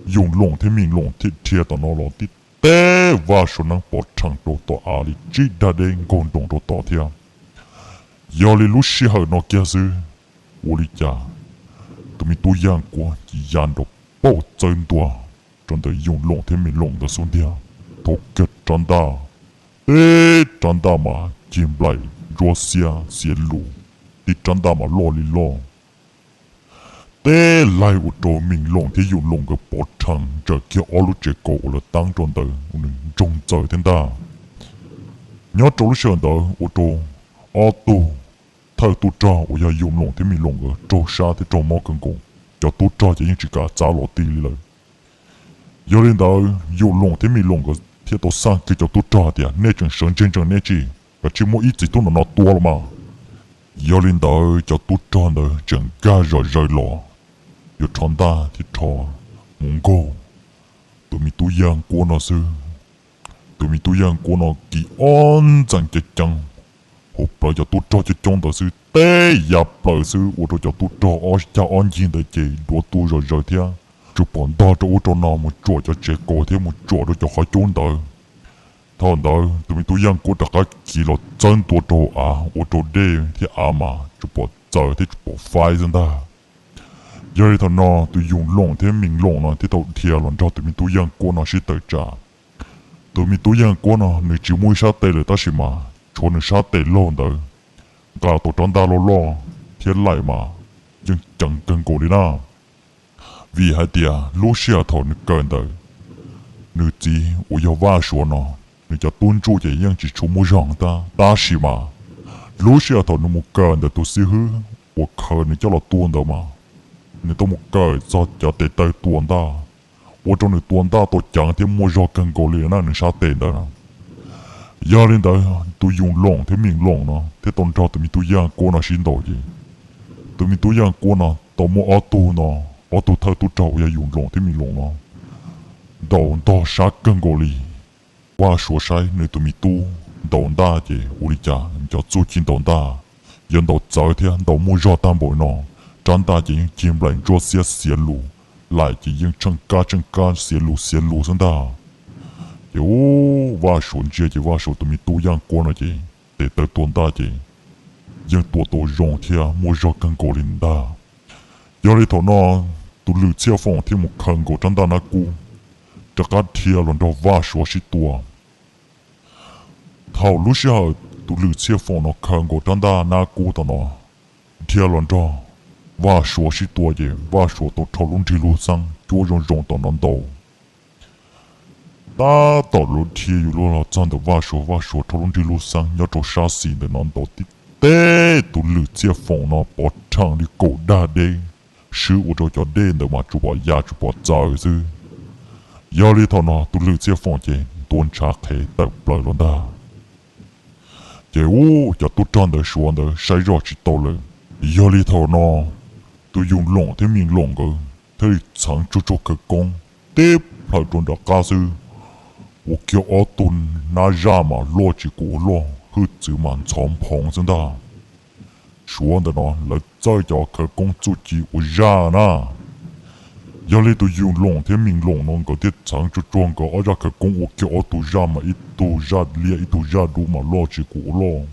Yoos Loos thiab Mees Loos thiaj dhia tom no los tib teb Vaj Suav neeb pov rhees rau tom av li tsib dag deb nkaug nroos rau tom thiab. Yog li lub sij hawm no kiag xwb, ua li cas tus me tub Yaj Kuab ces ya nrov pauj txawb ntua rau ntawm Yoos Loos thiab Mees Loos ntawd xub ntiag, thau kiag rab ntaj, teb rab ntaj mas cig nplaim ntsuab xiab xiav lus, tib rab ntaj mas loj li loj. Teb laig ua rau Mees Loos thiab Yoos Loos nkawd pov rhees ntsawm kiag ob lub tsev kaus uas lawv teeb rau ntawd ua nws ntsoog ntxaws thiab ntag. Nyob rau lub sij hawm ntawd ua rau ob tug thawj tub rog uas yog Yoos Loos thiab Mees Loos nkawd raug sab thiab raug mob kawg nkaus, cov tub rog ces yeej tsis kam txav los ti li lawm. Yog li ntawd Yoos Loos thiab Mees Loos nkawd thiaj tau xaj kiag cov tub rog tias, nej tseem sawv ntseg ntsees nej tsis, kav tsij muab ib txiv tub no no tua los mas. Yog li ntawd cov tub rog ntawd tseem nkag zom zaws los yuav rho ntaj thiab rho mus nkaug tus me tub Yaj Kuab no xwb. Tus me tub Yaj Kuab no kiv ob ntxees ceev ceev hauv plawv cov tub rog coob coob ntawd xwb, teb ya plaws xwb ua rau cov tub rog ob cag ob ncig ntawd ces duav tu zom zaws thiab tsuas pom ntog rau ub rau no mus tsuam cov tsev kaus thiab mus tsuam rau cov qhov cub ntawd. Thaum ntawd tus me tub Yaj Kuab rov qab kiv los txawb ntua rau hauv av ua rau dej thiab av mas tsuas pom txawv thiab tsuas pom faib xwb ntag. Yog li thaum no tus Yoos Loos thiab Mees Loos no thiaj tau dhia los nrog tus me tub Yaj Kuab no sib tawm tsam. Tus me tub Yaj Kuab no nws tsis muaj ib sab tes lawm tab sis mas tshuav nws sab tes laug ntawd nqa tau rab ntaj loj loj thiab laim mas yeej ceev kawg nkaus li na. Vim hais tias lub sij hawm thaum nws kawm ntawd, nws txiv uas yog Vaj Suav no, nws cov tub ntsuj ces yeej tsis tshua muaj zog tab, tab sis mas lub sij hawm thaum nws mus kawm ntawm tus xib hwb uas khaws nws coj los tua ntawd mas, nws tau mus kawm txog cov tes taw tua ntaj, ua rau nws tua ntaj tau ceev thiab muaj zog kawg nkaus li na nws sab tes ntawd na. Yog li ntawd tus Yoos Loos thiab Mees Loos no thiaj tau nrog tus me tub Yaj Kuab no sib ntaus ces tus me tub Yaj Kuab no tau muab ob tug no, ob tug thawj tub rog uas yog Yoos Loos thiab Mees Loos no ntaus ntog sab kawg nkaus li. Vaj Suav saib nws tus me tub ntaus ntaj ces ua li cas cov txuj ci ntaus ntaj yuav ntaus txawv thiab ntaus muaj zog tag npaum no, rab ntaj ces yeej cig nplaim ntsuab xiab xiav lus, laim ces yeej tsheej kab tsheej kab xiav lus xiav lus xwb ntag. Ces ub, Vaj Suav ntsia ces Vaj Suav tus me tub Yaj Kuab no ces tes taw tua ntaj ces yeej tua tau zoo thiab muaj zog kawg nkaus li ntag. Yog li thaum no tus Lwm Txhiaj Foom thiaj mus khaws nkaus rab ntaj nab kub rov qab dhia los nrog Vaj Suav sib tua. Thaum lub sij hawm tus Lwm Txhiaj Foom no khaws nkaus rab ntaj nab kub tom no dhia los nrog Vaj Suav sib tua ces Vaj Suav tau rho lub nrig lub xeeb cuab zoo zoo tom no ntaus. Tab tom lub dhia yuav luag los txog ntawm Vaj Suav, Vaj Suav rho lub nrig lub xeeb nyob rau sab xis ntawm no ntaus tib teb tus Lwm Txhiaj Foom no pov rhees li kaum dag deb, swb ua rau cov dej ntawd mas tsuas pom ya tsuas pom txawv xwb. Yog li thaum no tus Lwm Txhiaj Foom ces ntuav ntshav qhev tawm plaws los ntag. Ces ub, cov tub rog ntawd Suav ntawd saib zog tsis tau lawm. Yog li thaum no tus Yus Loom thiab Mees Loom nkawd thiaj li txheev tsuag tsuag khawv koob teb plaws rau nram qab xwb, ua kiag ob tug nab zaj mas loj tsis kus ua luaj, hwj txwv mas ntxhov nphoov xwb ntag. Suav ntawm no lawv txawj cov khawv koob txuj ci ua zaj na. Yog li tus Yus Loom thiab Mees Loom no nkawd thiaj txheev tsuag tsuag nkawd ob zaj khawv koob ua kiag ob tug zaj mas ib tug zaj liab ib tug zaj dub mas loj tsis kus ua luaj.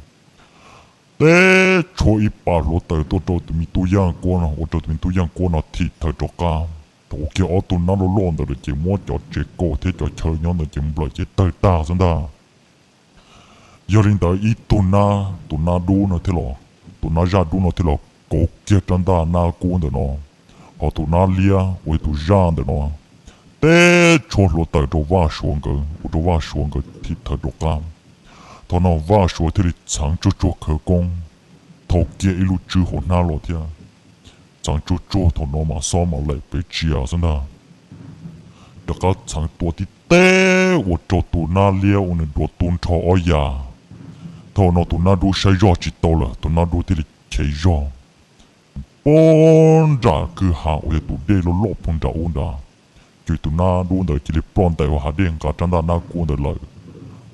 Teb tshuab ib pas hluav taws tuaj rau tus me tub Yaj Kuab no ua rau tus me tub Yaj Kuab no thim thawm rov qab. Thaum ua kiag ob tug nab loj loj ntawd lawm ces muab cov tsev kaum thiab cov chaw nyob ntawd ces nplawm ces tawg tag xwb ntag. Yog li ntawd ib tug nab, tus nab dub no thiaj los, tus nab zaj dub no thiaj los kauv kiag rab ntaj nab kub ntawm no, ho tus nab liab uas yog tus zaj ntawm no teb tshuab hluav taws rau Vaj Suav nkawd ua rau Vaj Suav nkawd thim thawm rov qab. Thaum no Vaj Suav thiaj li txheev tsuag tsuag khawv koob, thau kiag ib lub tswb hauv hnab los thiab txheev tsuag tsuag thaum no mas xob mas laim pes tsia xwb ntag. Rov qab txheev tua tib teb ua rau tus nab liab ua nws duav tu nrho ob yas. Thaum no tus nab dub saib zog tsis tau lawm, tus nab dub thiaj li chev zog poob nram kwj ha uas yog tus dej loj loj puag nram ub nrad. Ces tus nab dub ntawd cia li ploj ntais hauv hav dej nqa rab ntaj nab kub ntawd lawm,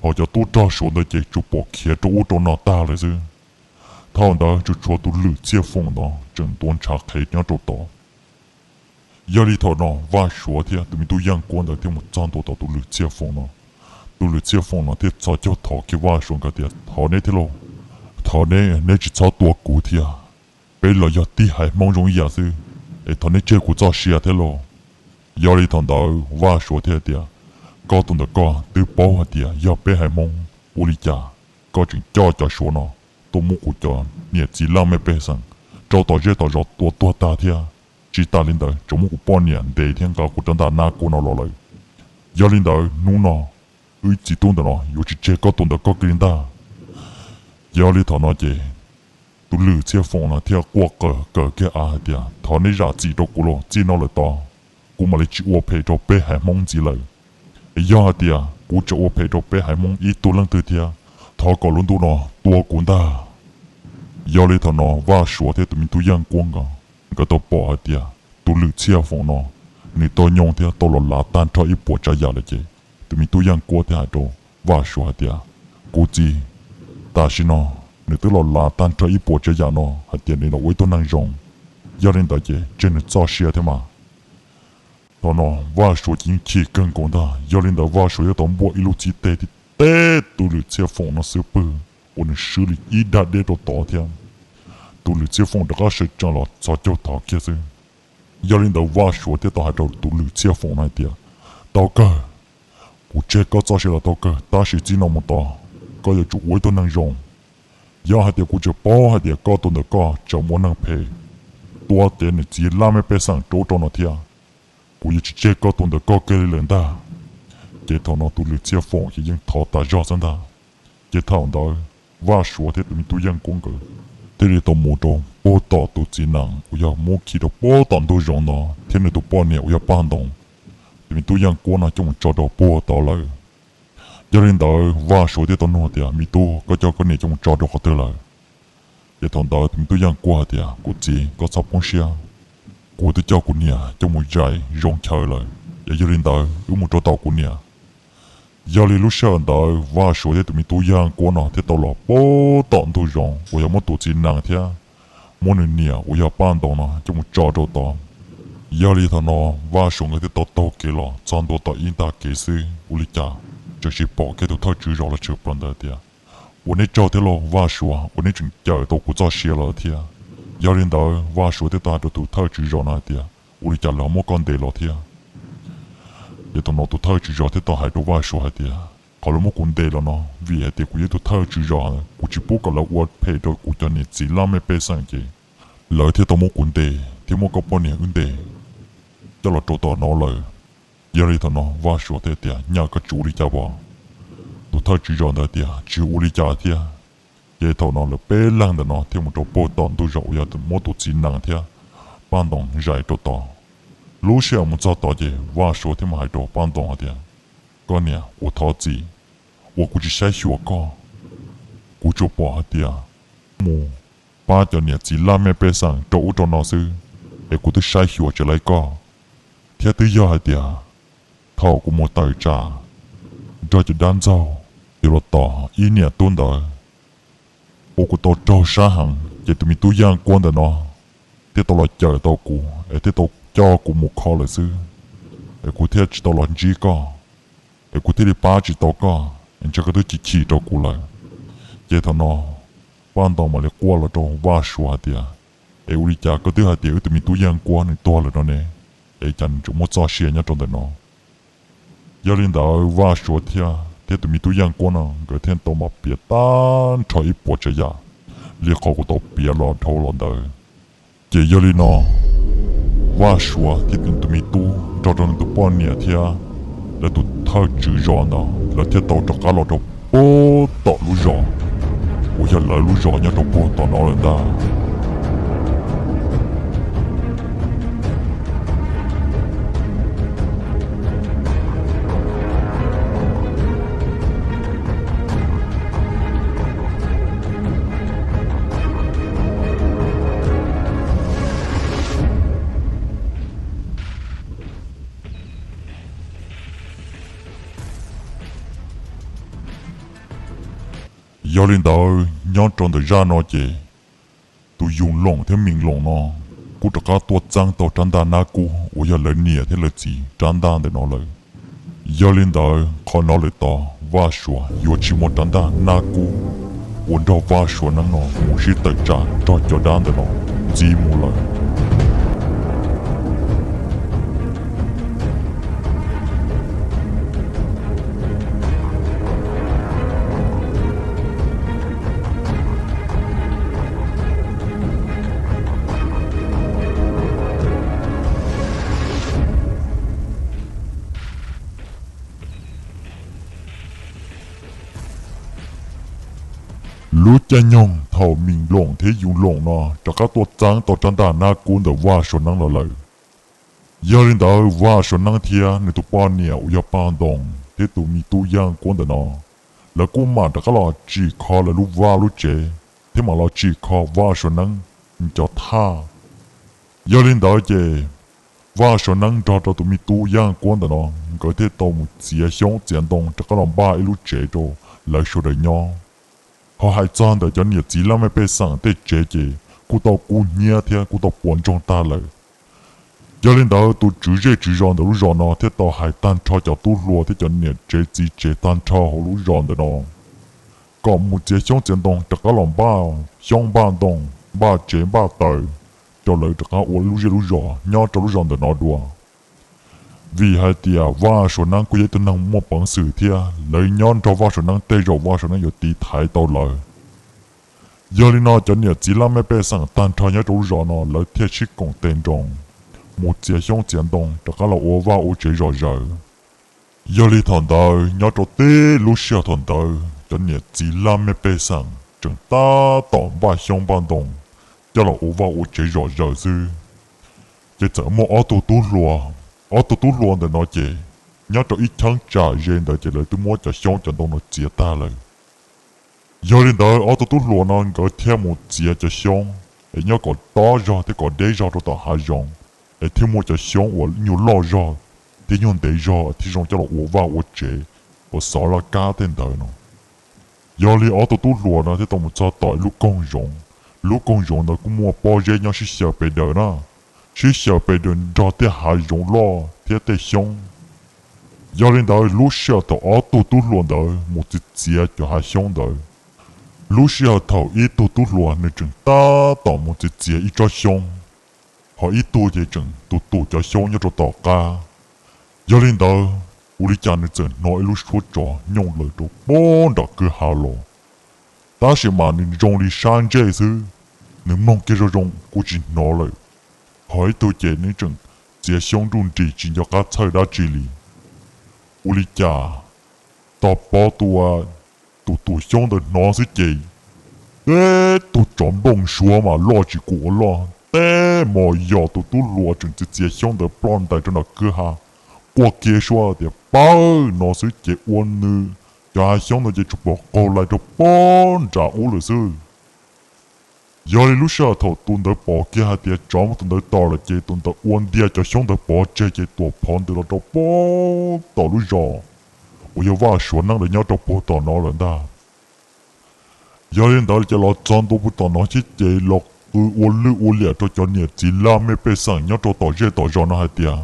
ho cov tub rog Suav ntawd ces tsuas pom khiav rau ub rau no tag lawm xwb. Thaum ntawd tsuas tshuav tus Lwm Txhiaj Foom ntawd tseem ntuav ntshav qhev nyob rau tod. Yog li thaum no Vaj Suav thiab tus me tub Yaj Kuab ntawd thiaj mus txog ntua tom tus Lwm Txhiaj Foom no. Tus Lwm Txhiaj Foom no thiaj txhos caug thov kiag Vaj Suav nkawd tias, Thov neb thiab lauj, thov neb, neb tsis txhob tua kuv thiab. Peb los yog tib haiv Hmoob zoo ib yam xwb, es thov neb tseg kuv txoj sia thiab lauj. Yog li thaum ntawd Vaj Suav thiaj tias, Koj tus ntawm koj twb paub hais tias yog peb haiv Hmoob, ua li cas koj tseem coj cov Suav no tuaj muab kuv cov niam txiv laj mej pej xeem rau tom zej tom zos tua tuag tag thiab? Tsis tas li ntawd tseem muab kuv poj niam ntes thiab nqa kuv rab ntaj nab kub no los lawm. Yog li ntawd hnub no wb ib txiv tub ntawm no yuav tsis tseg koj tus ntawm koj kiag li ntag. Yog li thaum no ces tus Lwm Txhiaj Foom no thiaj quaj qw kawg kiag av hais tias, Thov neb zam txim rau kuv los, txij no lawm tod kuv mam li tsis ua phem rau peb haiv Hmoob ntxiv lawm. Yog hais tias kuv tseem ua phem rau peb haiv Hmoob ib tug leej twg thiab, thov kom lub ntuj no tua kuv ntag. Yog li thaum no Vaj Suav thiab tus me tub Yaj Kuab nkawd, nkawd tau pom hais tias tus Lwm Txhiaj Foom no nws tau nyoo thiab tau los lav tag nrho ib puas tsav yam lawm ces tus me tub Yaj Kuab thiaj hais rau Vaj Suav hais tias, Kuv txiv, tam sim no nws twb los lav tag nrho ib puas tsav yam no hais tias nws los ua ib tug neeg zoo. Yog li ntawd ces tseg nws txoj sia thiab mas. Thaum no Vaj Suav ces yeej chim kawg nkaus ntag. Yog li ntawd Vaj Suav thiaj tau npuaj ib lub txib teg tib teb tus Lwm Txhiaj Foom no xub pwg uas nws swb li ib dag deb rau tod thiab. Tus Lwm Txhiaj Foom rov qab sawv tsees los txhos caug thov kiag xwb. Yog li ntawd Vaj Suav thiaj tau hais rau tus Lwm Txhiaj Foom no hais tias, Tau kawg, kuv tseg koj txoj sia los tau kawg, tab sis txij no mus tod koj yuav tsum ua ib tug neeg zoo. Yog hais tias kuv tseem paub hais tias koj tus ntawm koj tseem muaj neeg phem tua cev niam txiv laj mej pej xeem rau ub rau no thiab, kuv yuav tsis tseg koj tus ntawm koj kiag li lawm ntag. Ces thaum no tus Lwm Txhiaj Foom ces yeej thov tas zog xwb ntag. Ces thaum ntawd Vaj Suav thiab tus me tub Yaj Kuab nkawd thiaj li tau mus rau puag tom tus txiv nees uas yog muab khi rau puag tom ntug zoov no thiab nws tus poj niam uas yog Paj Ntoo. Tus me tub Yaj Kuab no coj mus tso rau puag tod lawm. Yog li ntawd Vaj Suav thiaj tau nug tias, Me tub, koj coj koj niam coj mus tso rau qhov twg lawm? Ces thaum ntawd tus me tub Yaj Kuab hais tias, Kuv txiv, koj txhob poob siab, kuv twb coj kuv niam coj mus zais zoo chaw lawm, es yog li ntawd wb mus rau tom kuv niam. Yog li lub sij hawm ntawd Vaj Suav thiab tus me tub Yaj Kuab no thiaj tau los pem tom ntug zoov uas yog muab tus txiv nees thiab muab nws niam uas yog Paj Ntoo no coj mus tso rau tod. Yog li thaum no Vaj Suav nkawd thiaj tau taug kev los txog ntua tom ib ntag kev xwb, ua li cas tseem tsis pom kiag tus thawj tswv zos los tshwm plaws ntawd tias, Ua neb tsaug thiab lauj Vaj Suav, uas neb tseem cawm tau kuv txoj sia los thiab. Yog li ntawd Vaj Suav thiaj tau hais rau tus thawj tswv zos no hais tias, Ua li cas lawv ho muab koj ntes los thiab? Ces thaum no tus thawj tswv zos thiaj tau hais rau Vaj Suav hais tias, Qhov lawv muab kuv ntes los no vim hais tias kuv yog ib tug thawj tswv zos, kuv tsis pub kom lawv ua phem rau kuv cov niam txiv laj mej pej xeem ces lawv thiaj tau muab kuv ntes thiab muab koj poj niam wb ntes coj los rau tom no lawm. Yog li thaum no Vaj Suav thiaj tias, Nyaj, koj tsis ua li cas pom? Tus thawj tswv zos ntawd tias, Tsis ua li cas thiab. Ces thaum no lawv peb leeg ntawm no thiaj mus rau puag tom ntug zos uas yog muab tus txiv nees thiab Paj Ntoo zais rau tod. Lub sij hawm mus txog tod ces Vaj Suav thiaj mus hais rau Paj Ntoo hais tias, Koj niam, ua thov txim uas kuv tsis saib xyuas koj. Kuv tsuas pom hais tias mus pab cov niam txiv laj mej pej xeem rau ub rau no xwb, es kuv twb saib xyuas tsis laib koj. Thiab twb yog hais tias thaum kuv mus tawm tsam nrog cov dab ntxaug yuav los tom ib niam tub ntawd uas kuv tau raug sab heev, ces tus me tub Yaj Kuab ntawm no thiaj tau los cawm tau kuv es thiaj tau coj kuv mus kho lawm xwb, es kuv thiaj tsis tau los ntsib koj, es kuv thiaj li pab tsis tau koj, es ntshe koj twb chim chim rau kuv lawm. Ces thaum no Paj Ntoo mam li quaj los rau Vaj Suav hais tias, Es ua li cas koj twb hais tias wb tus me tub Yaj Kuab nws tuag lawm no ne, es cas nws tseem muaj txoj sia nyob rau ntawm no? Yog li ntawd Vaj Suav thiab thiab tus me tub Yaj Kuab no nkawd thiaj tau mam piav tag nrho ib puas tsav yam li qhov kuv tau piav los dhau los ntawd. Ces yog li no Vaj Suav thiab tus me tub nrog rau nws tus poj niam thiab lawv tus thawj tswv zos ntawd lawv thiaj tau rov qab los rau puag tom lub zos uas yog lawv lub zos nyob rau puag tom no lawm ntag. Yog li ntawd nyob rau ntawm zaj no ces tus Yus Loos thiab Mees Loos no kuj rov qab tuaj txeeb tau rab ntaj nab kub uas yog lawv niam thiab lawv txiv rab ntaj ntawm no lawm. Yog li ntawd qhov no lawm tod Vaj Suav yuav tsis muaj rab ntaj nab kub uas nrog Vaj Suav Neeb no mus sib tawm tsam nrog cov dab ntawm no ntxiv mus lawm. Lub caij nyoog thaum Mees Loos thiab Yus Loos no rov qab tuaj txeeb tau rab ntaj nab kub ntawm Vaj Suav Neeb los lawm. Yog li ntawd Vaj Suav Neeb thiab nws tus poj niam uas yog Paj Ntoo thiab tus me tub Yaj Kuab ntawm no, lawv kuj mam rov qab los tsim kho lawv lub vaj lub tsev thiab mam los tsim kho Vaj Suav Neeb cov thaj. Yog li ntawd ces Vaj Suav Neeb nrog rau tus me tub Yaj Kuab ntawm no nkawd thiaj tau mus txiav xyoob txiav ntoo rov qab los npaj ib lub tsev rau lawv sawv daws nyob. Ho hais txog ntawm cov niam txiv laj mej pej xeem tej tsev ces kuj tau kub hnyiab thiab kuj tau puas ntsoog tag lawm. Yog li ntawd tus tswv zej tswv zos ntawm lub zos no thiaj tau hais tag nrho cov tub hluas thiab cov niam tsev txiv tsev tag nrho hauv lub zos ntawm no kom mus txiav xyoob txiav ntoo rov qab los npaj xyoob npaj ntoo, npaj tsev npaj taws, rau lawv rov qab ua lub zej lub zos nyob rau lub zos ntawm no dua. Vim hais tias Vaj Suav Neeb kuj yog ib tug neeg muaj peev xwm thiab lawv nyob nrog Vaj Suav Neeb tej zaum Vaj Suav Neeb yuav tiv thaiv tau lawv. Yog li no cov niam txiv laj mej pej xeem tag nrho nyob rau lub zos no lawv thiaj sib koom tes nroos mus txiav xyoob txiav ntoo rov qab los ua vaj ua tsev zom zaws. Yog li thaum ntawd nyob rau tib lub sij hawm thaum ntawd cov niam txiv laj mej pej xeem tseem tab tom npaj xyoob npaj ntoo coj los ua vaj ua tsev zom zaws xwb, ces txawm muaj ob tug tub hluas. Ob tug tub hluas ntawm no ces nyob rau ib cheeb tsam ze ntawd ces lawv twb muab cov xyoob cov ntoo no txiav tag lawm. Yog li ntawd ob tug tub hluas no nkawd thiaj mus txiav cov xyoob es nyob kom tob zog thiab kom deb zog rau tom hav zoov, es thiaj muaj cov xyoob uas nyuag loj zog thiab nyuag ntev zog thiaj zoo coj los ua vaj ua tsev uas xov laj kab tej ntawd no. Yog li ob tug tub hluas no thiaj tau mus txog tom ib lub koog zoov. Lub koog zoov ntawd kuj muaj pob zeb nyob sib xyaw pes daws na, sib xyaw pes daws nrog tej hav zoov loj thiab tej xyoob. Yog li ntawd lub sij hawm thaum ob tug tub hluas ntawd mus txiav txiav cov hav xyoob ntawd, lub sij hawm thaum ib tug tub hluas nws tseem tab tom mus txiav txiav ib tsob xyoob, ho ib tug ces tseem tus tus cov xyoob nyob rau tom qab. Yog li ntawd, ua li cas nws txawm hnov ib lub suab tsov nyooj lawm rau pob nram kwj ha los. Tab sis mas nws zoo li sab ntsej xwb, nws mloog kiag zoo zoo kuj tsis hnov lawm. Ho ib tug ces nws tseem txiav xyoob nruj nris tsis nco qab txhawj dab tsi li. Ua li cas tog pob tua tus tus xyoob ntawd hnov xwb ces teb tug tsov nplooj suav mas loj tsis kum ua loj teb mos yos tus tub hluas tseem txiav txiav xyoob ntawd ploj ntais rau nram kwj ha, quaj kiag suab tias pawg no xwb ces ua nws cov hav xyoob ntawd ces tsuas pom qaug lais rau pob nram ub lawm xwb. Yog li lub sij hawm thaum tus ntawd pom kiag hais tias tsov muab tus ntawd tom lawm ces tus ntawd ua ntiag cov xyoob ntawd pov tseg ces tuam phov ntws los rau pob tom lub zos uas yog Vaj Suav Neeb lawv nyob rau puag tom no lawm ntag. Yog li ntawd ces los txog ntua puag tom no thiab ces los qw ua lwj ua liam rau cov niam txiv laj mej pej xeem nyob rau tom zej tom zos no hais tias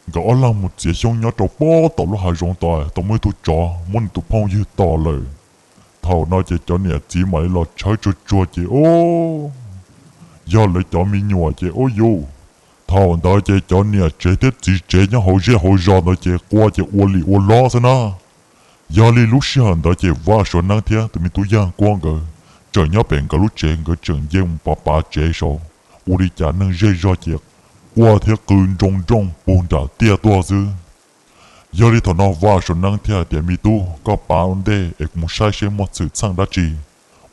nkawd ob leeg mus txiav xyoob nyob rau pob tom lub hav zoov tod tau muaj ib tug tsov muab nws tus phooj ywg tom lawm. Thaum no ces cov niam txiv mam li los tshawb tsuag tsuag ces o, yog lawv cov me nyuam ces o yus, thaum ntawd ces cov niam tsev thiab txiv tsev nyob hauv zej hauv zos ntawd ces quaj ces ua lim ua lob xwb na. Yog li lub sij hawm ntawd ces Vaj Suav Neeb thiab tus me tub Yaj Kuab nkawd tseem nyob pem nkawd lub tsev, nkawd tseem nce mus pav pav tsev saud. Ua li cas neeg zej zog ces quaj thiab qw nroo nrooj puag nram tiaj tuaj xwb. Yog li thaum no Vaj Suav Neeb thiaj hais tias, me tub, koj pav ua ntej es kuv mus saib seb muaj xwm txheej dab tsi.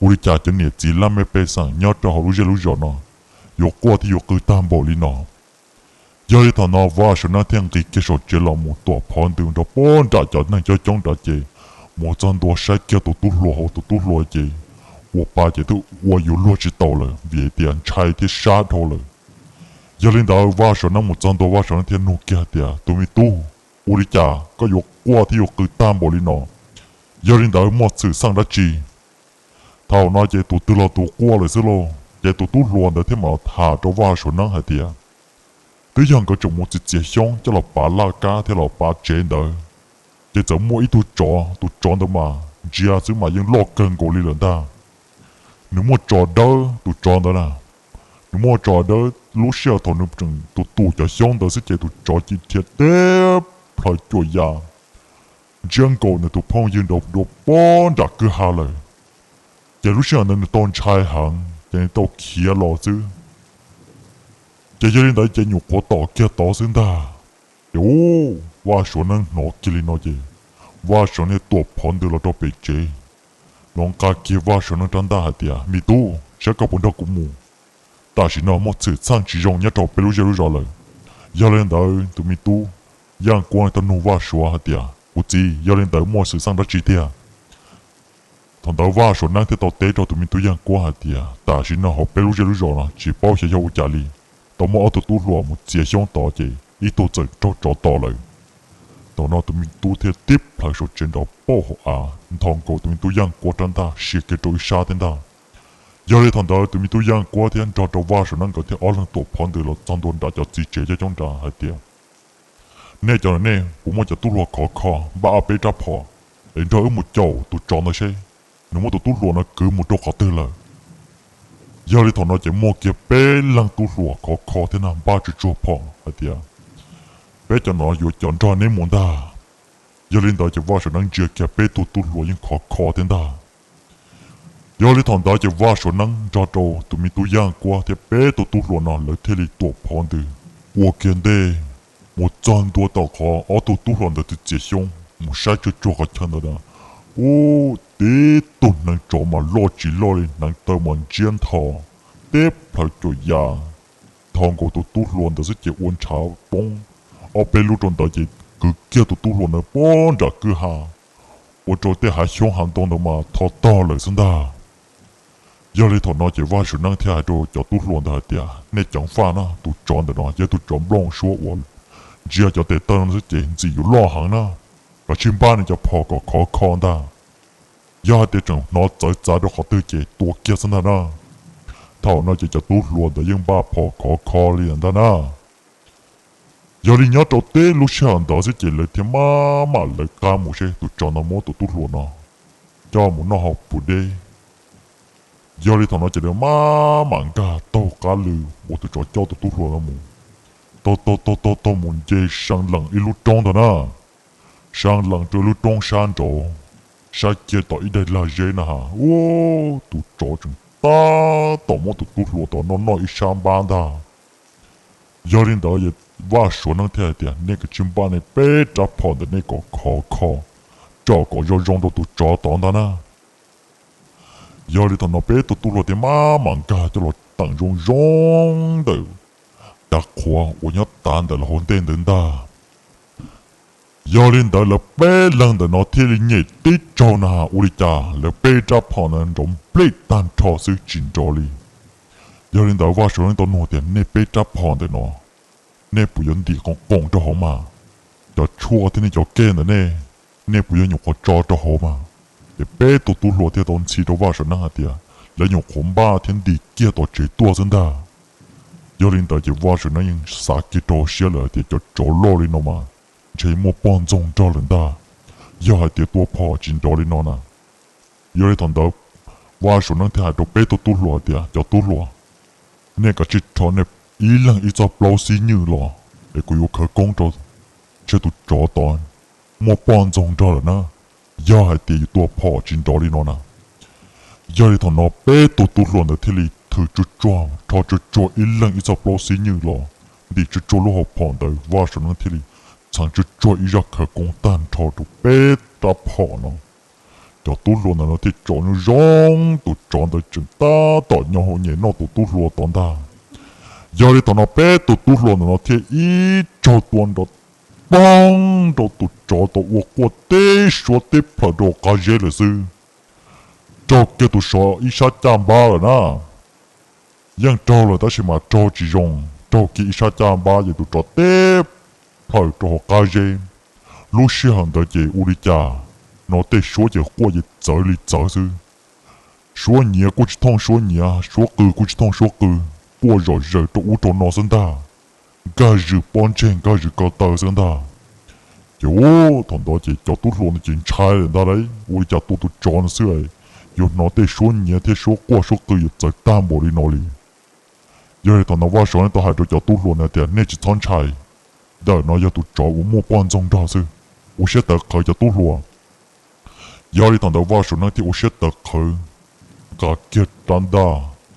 Ua li cas cov niam txiv laj mej pej xeem nyob rau hauv lub zej lub zos no yuav quaj thiab yuav qw tag npaum li no. Yog li thaum no Vaj Suav Neeb thiaj nqis kiag saum tsev los mus tuam phov ntws rau pob nram cov neeg coob coob nrad ces mus txog ntua saib kiag tus tub hluas hauv, tus tub hluas ces ua pa ces twb ua yuav luag tsis tau lawm vim tias ntshai thiab sab dhau lawm. Yog li ntawd Vaj Suav Neeb mus txog ntua Vaj Suav Neeb thiaj nug kiag hais tias, tus me tub, ua li cas koj yuav quaj thiab yuav qw tag npaum li no? Yog li ntawd muaj xwm txheej dab tsi? Thaum no ces tus twg los tus quaj lawm xwb lauj. Ces tus tub hluas ntawd thiaj mam los tham rau Vaj Suav Neeb hais tias, twb yog nkawd tseem mus txiav txiav xyoob coj los pav laj kab thiab los pav tsev ntawd, ces txawm muaj ib tug tsov, tus tsov ntawd mas ntsia xwb mas yeej loj kawg nkaus li lawm ntag. Nws muaj tso dawb, tus tsov ntawd na, nws muaj tso dawb. Lub sij hawm thaum nws tseem tus tus cov xyoob ntawd xwb ces tus tsov ci dhia teb plhaw cuam yas ntsia nkaus nws tus phooj ywg nrov dua pob nram kwj ha lawm. Ces lub sij hawm ntawd nws tau ntshai heev ces nws tau khiav los xwb. Ces yog li ntawd ces nyuam qhuav tom kiag tod xwb ntag. Ces u, Vaj Suav Neeb hnov kiag li no ces Vaj Suav Neeb tuam phov ntws los rau pem tsev, los nqa kiag Vaj Suav Neeb rab ntaj hais tias, me tub, saib koj puas nrog kuv mus. Tam sim no muaj xwm txheej tsis zoo nyob rau peb lub zej lub zos lawm. Yog li ntawd tus me tub Yaj Kuab tau nug Vaj Suav hais tias, kuv txiv, yog li ntawd muaj xwm txheej dab tsi tiag? Thaum ntawd Vaj Suav Neeb thiaj tau teb rau tus me tub Yaj Kuab hais tias, tam sim no hauv peb lub zej lub zos no tsis paub xyov yog ua cas li, tau muaj ob tug tub hluas mus txiav xyoob tod ces ib tug txawm raug tsov tom lawm. Thaum no tus me tub thiaj tib plhaw saum tsev nrov pauj hauv av, nthos nkaus tus me tub Yaj Kuab rab ntaj sia kiag rau ib sab thiab ntag. Yog li thaum ntawd tus me tub Yaj Kuab thiab nrog rau Vaj Suav Neeb nkawd thiaj ob leeg tuam phov ntws los txog ntua nram cov txiv tsev coob coob nrad hais tias, nej cov no nej puas muaj cov tub hluas khov kho npaj ob peb rab phom es nrog wb mus caum tus tsov ntawd seb nws muab tus tub hluas no kwv mus rau qhov twg lawm? Yog li thaum no ces muaj kiag peb leeg tub hluas khov kho thiab na npaj tsuag tsuag phom hais tias, peb cov no yuav coj nrog neb mus ntag. Yog li ntawd ces Vaj Suav Neeb ntsia kiag peb tug tub hluas yeej khov kho thiab ntag. Yog li thaum ntawd ces Vaj Suav Neeb nrog rau tus me tub Yaj Kuab thiab peb tug tub hluas no lawv thiaj li tuam phov ntws ua kiag ntej mus txog ntua tom qhov ob tug tub hluas ntawd txiav xyoob, mus saib tsuag tsuag qhov chaw ntawd na, ub, tib tug hneev tsov mas loj tsis loj li, hneev taw mas ntsiab ntho, teb plhaw cuam yas, nthos nkaus tus tub hluas ntawd xwb ces ua ntshav poob ob peb lub rau ntawd ces kwv kiag tus tub hluas ntawd pob nram kwj ha, ua rau tej hav xyoob hav ntoo ntawd mas tho tog lawm xwb ntag. Yog li thaum no ces Vaj Suav Neeb thiaj hais rau cov tub hluas ntawd hais tias, nej ceev faj na, tus tsov ntawm no yog tus tsov nplooj suab uas ntsia cov tes taw no xwb ces ntxim yuav loj heev na. Kav tsij npaj nej cov phom kom khov kho ntag. Yog hais tias tseem hnov txawv txav rau qhov twg ces tua kiag xwb ntag na. Thaum no ces cov tub hluas ntawd yeej npaj phom khov kho li ntag na. Yog li nyob rau tib lub sij hawm ntawd xwb ces lawv thiaj maj mam lawv qab mus seb tus tsov ntawd muab tus tub hluas no coj mus noj hauv pus deb. Yog li thaum no ces lawv maj mam nkag taug qab lw uas tus tsov coj tus tub hluas no mus, taug taug taug taug taug mus nce sa lees ib lub roob ntag na. Sa lees rau lub roob sab nraud, saib kiag tom ib daim lag zeb na has, ua tus tsov tseem tab tom muab tus tub hluas tod noj noj ib sab npab ntag. Yog li ntawd, Vaj Suav Neeb thiaj hais tias, nej kav tsij npaj nej peb rab phom ntawm nej kom khov kho, tsom kom zoo zoo rau tus tsov tod ntag na. Yog li thaum no peb tug tub hluas thiaj maj mam nkag coj los teem zoo zoo ntawm dav qhuav uas nyob tav ntawm lawv hauv ntej ntawd ntag. Yog li ntawd lawv peb leeg ntawm no thiaj li nyem tib tsaug na has, ua li cas lawv peb rab phom ntawd nrov nplej tag nrho xwb tsis nrov li. Yog li ntawd Vaj Suav Neeb tau nug tias, nej peb rab phom ntawm no, nej puas yuav ntim qoos qoos rau hauv mas? Cov tshuaj thiab nej cov kej ntawm nej, nej puas yuav nyuam qhuav tso rau hauv mas? Ces peb tug tub hluas thiaj tau ntxhi rau Vaj Suav Neeb hais tias, lawv nyuam qhuav npaj thiab ntim kiag tom tsev tuaj xwb ntag. Yog li ntawd ces Vaj Suav Neeb yeej xav kiag rau siab lawm tias cov tsov loj li no mas ntshe muaj poj ntxoog nrog lawm ntag, yog hais tias tua phom tsis nrov li no na. Yog li thaum ntawd Vaj Suav Neeb thiaj hais rau peb tug tub hluas tias, cov tub hluas, nej kav tsij rho nej ib leeg ib txoj plaub xib nywj los es kuv yuav khawv koob rau, ntshe tus tsov tod muaj poj ntxoog nrog lawm na, yog hais tias yus tua phom tsis nrov li no na. Yog li thaum no peb tug tub hluas ntawd thiaj li thwv tsuag tsuag, rho tsuag tsuag ib leeg ib txoj plaub xib nywj los, ntim tsuag tsuag lub hauv phom ntawd, Vaj Suav Neeb thiaj li txheev tsuag tsuag ib zaj khawv koob tag nrho rau peb rab phom no. Cov tub hluas ntawm no thiaj tsom zoo zoo, tus tsov ntawd tseem tab tom nyo hau nyem noj tus tub hluas tod ntag. Yog li thaum no peb tug tub hluas ntawm no thiaj ib tsaug tua nrov poog rau tus tsov tod ua quaj teb suab teb plhaws rau qab zeb lawm xwb. Raug kiag tus tsov ib sab caj npab lawm na. Yeej raug lawm tab sis mas raug tsis zoo, raug kiag ib sab caj npab ces tus tsov teb plhaws rau hauv qab zeb. Lub sij hawm ntawd ces ua li cas no tej suab ces quaj ces txawv li txawv xwb. Suab nyiav kuj tsis thooj suab nyiav, suab qw kuj tsis thooj suab qw, quaj zom zaws rau ub rau no xwb ntag. Nkag zws pob ntseg nkag zws ko taw xwb ntag. Ces ub thaum ntawd ces cov tub hluas ntawd ces ntshai lawm ntag lauj, ua li cas tua tus tsov no xwb yuav hnov tej suab nyiav thiab suab quaj suab qw yuav txawv tag npaum li no li. Yog li thaum no Vaj Suav Neeb tau hais rau cov tub hluas ntawd tias, nej tsis txhob ntshai, ntawm no yog tus tsov uas muaj poj ntxoog nrog xwb, ua siab tawv qhawv cov tub hluas. Yog li thaum ntawd Vaj Suav Neeb thiaj ua siab tawv qhawv, nqa kiag rab ntaj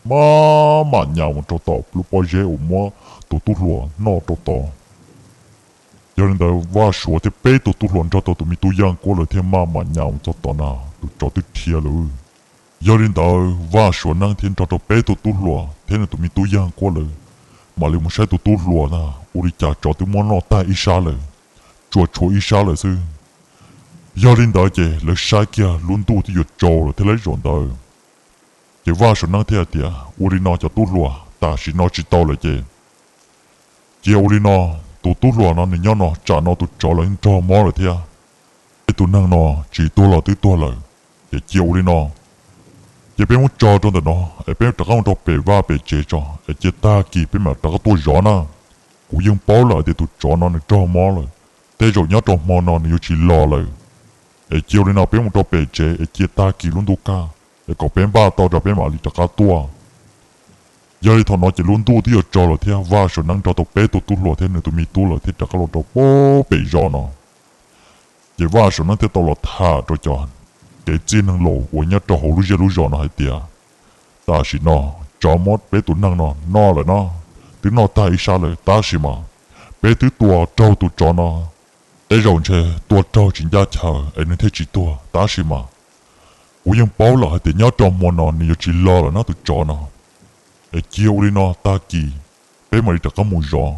maj mam nyas mus rau tom lub pob zeb uas muab tus tub hluas noj rau tod. Yog li ntawd Vaj Suav thiab peb tug tub hluas nrog rau tus me tub Yaj Kuab lawv thiaj maj mam nyas mus txog tod na, tus tsov twb dhia lawm. Yog li ntawd Vaj Suav Neeb thiaj nrog rau peb tug tub hluas thiab nws tus me tub Yaj Kuab lawv mam li mus saib tus tub hluas na, ua li cas tsov twb muab noj tag ib sab lawm, tsuas tshuav ib sab lawm xwb. Yog li ntawd ces lawv saib kiag lub ntuj twb yuav tsaus lawm thiab lauj zaum ntawd. Ces Vaj Suav Neeb thiaj hais tias, ua li no cov tub hluas, tam sim no tsis tau lawm ces, cia ua li no, tus tub hluas no nws nyob no, tsam no tus tsov los nrog mob lawm thiab. Peb tus neeg no tsis tuag los twb tuag lawm, ces cia ua li no, cia peb muab tso rau ntawm no es peb rov qab mus rau pem vaj pem tsev tso es cia tag kis peb mam rov qab tuaj zov na. Kuv yeej paub lawm tias tus tsov no nws raug mob lawm, tej zaum nyob rau hmo no nws yuav tsis los lawm. Es cia ua li no peb mus rau pem tsev es cia tag kis lub ntuj kaj es kom peb npaj tau rau peb mam li rov qab tuaj. Yog li thaum no ces lub ntuj twb yuav tsaus lawm thiab Vaj Suav Neeb nrog tau peb tug tub hluas thiab nws tus me tub lawm thiaj rov qab los rau pem zos no. Ces Vaj Suav Neeb thiaj tau los tham rau cov kev txij neeg laus uas nyob rau hauv lub zej lub zos no hais tias, tam sim no tsov muab peb tus neeg no noj lawm no, twb noj tag ib sab lawm tab sis mas peb twb tua raug tus tsov no, tej zaum ntshe tua raug tsis ncaj chaw es nws thiaj tsis tuag tab sis mas kuv yeej paub lawm hais tias nyob rau hmo no nws yuav tsis los lawm na tus tsov no. Es cia ua li no tag kis peb mam li rov qab mus zov,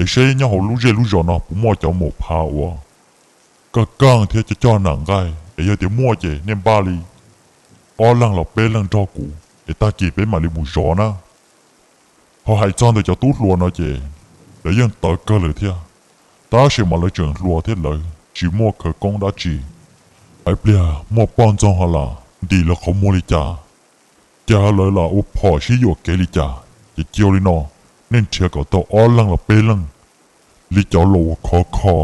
es seb nyob hauv lub zej lub zos no puas muaj cov maum phav uas kaj kaj thiab coj coj nam nqaij, es yog tias muaj ces nej npaj li ob leeg los peb leeg nrog kuv es tag kis peb mam li mus zov na. Ho hais txog ntawm cov tub hluas no ces lawv yeej tawv kawg lawm thiab, tab sis mas lawv tseem hluas thiab lawv tsis muaj khawv koob dab tsi. Ib pliag muaj poj ntxoog ho lam ntim lawv qhov muag li cas, cas lawv lam ua phom sib yuam kev li cas, ces cia ua li no, nej nrhiav kom tau ob leeg los peb leeg li cov laus uas khov kho,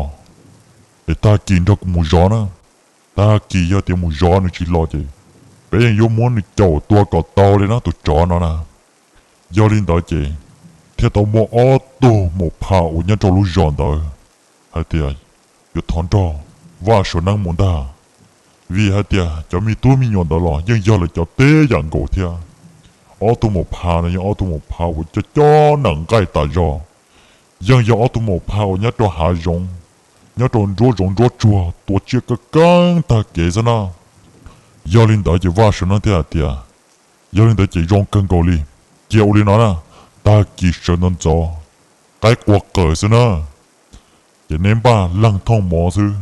es tag kis nrog kuv mus zov na. Tag kis yog tias mus zov nws tsis los ces peb yeej yuav muab nws caum tua kom tau li na tus tsov no na. Yog li ntawd ces thiaj tau muaj ob tug maum phas uas nyob rau lub zos ntawd hais tias yuav thov nrog Vaj Suav Neeb mus ntag, vim hais tias cov me tub me nyuam ntawd los yeej yog lawv cov teb yam nkaus thiab. Ob tug maum phas no yog ob tug maum phas uas coj coj nees nqaij tas zog, yeej yog ob tug maum phas uas nyob rau hav zoov, nyob rau nruab zoov nruab tsuag tua tsiaj keej keeb tag kev xwb na. Yog li ntawd ces Vaj Suav Neeb thiaj hais tias, yog li ntawd ces zoo kawg nkaus li, cia ua li no na, tag kis sawv ntxov ntxov, qaib qua qaws xwb na, ces neb npaj leeg thooj mov xwb,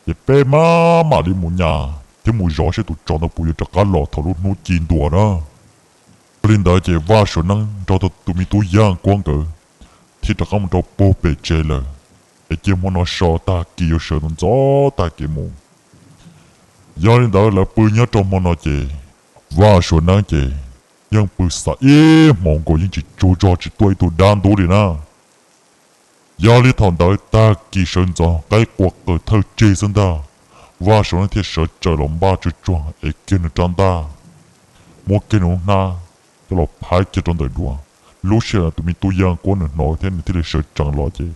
ces peb mam mam li mus nyas thiab mus zov seb tus tsov ntawd puas yuav rov qab los thaum lub hnub ci ntua na. Yog li ntawd ces Vaj Suav Neeb nrog tus me tub Yaj Kuab nkawd thiaj rov qab mus rau puag pem tsev lawm, es cia hmo no so tag kis yuav sawv ntxov ntxov tag kis mus. Yog li ntawd lawv pw nyob rau hmo no ces Vaj Suav Neeb ces yeej pw xav ib hmos nkaus yeej tsis tsaug zog tsis tuaj ib tug dab ntub li na. Yog li thaum ntawd tag kis sawv ntxov qaib qua qaws thawj tseg xwb ntag, Vaj Suav Neeb thiaj sawv tsees los npaj tsuag tsuag ev kiag nws rab ntaj, muab kiag nws lub hnab coj los phais kiag rau ntawm duav. Lub sij hawm no tus me tub Yaj Kuab nws hnov thiab nws thiaj li sawv tsees los ces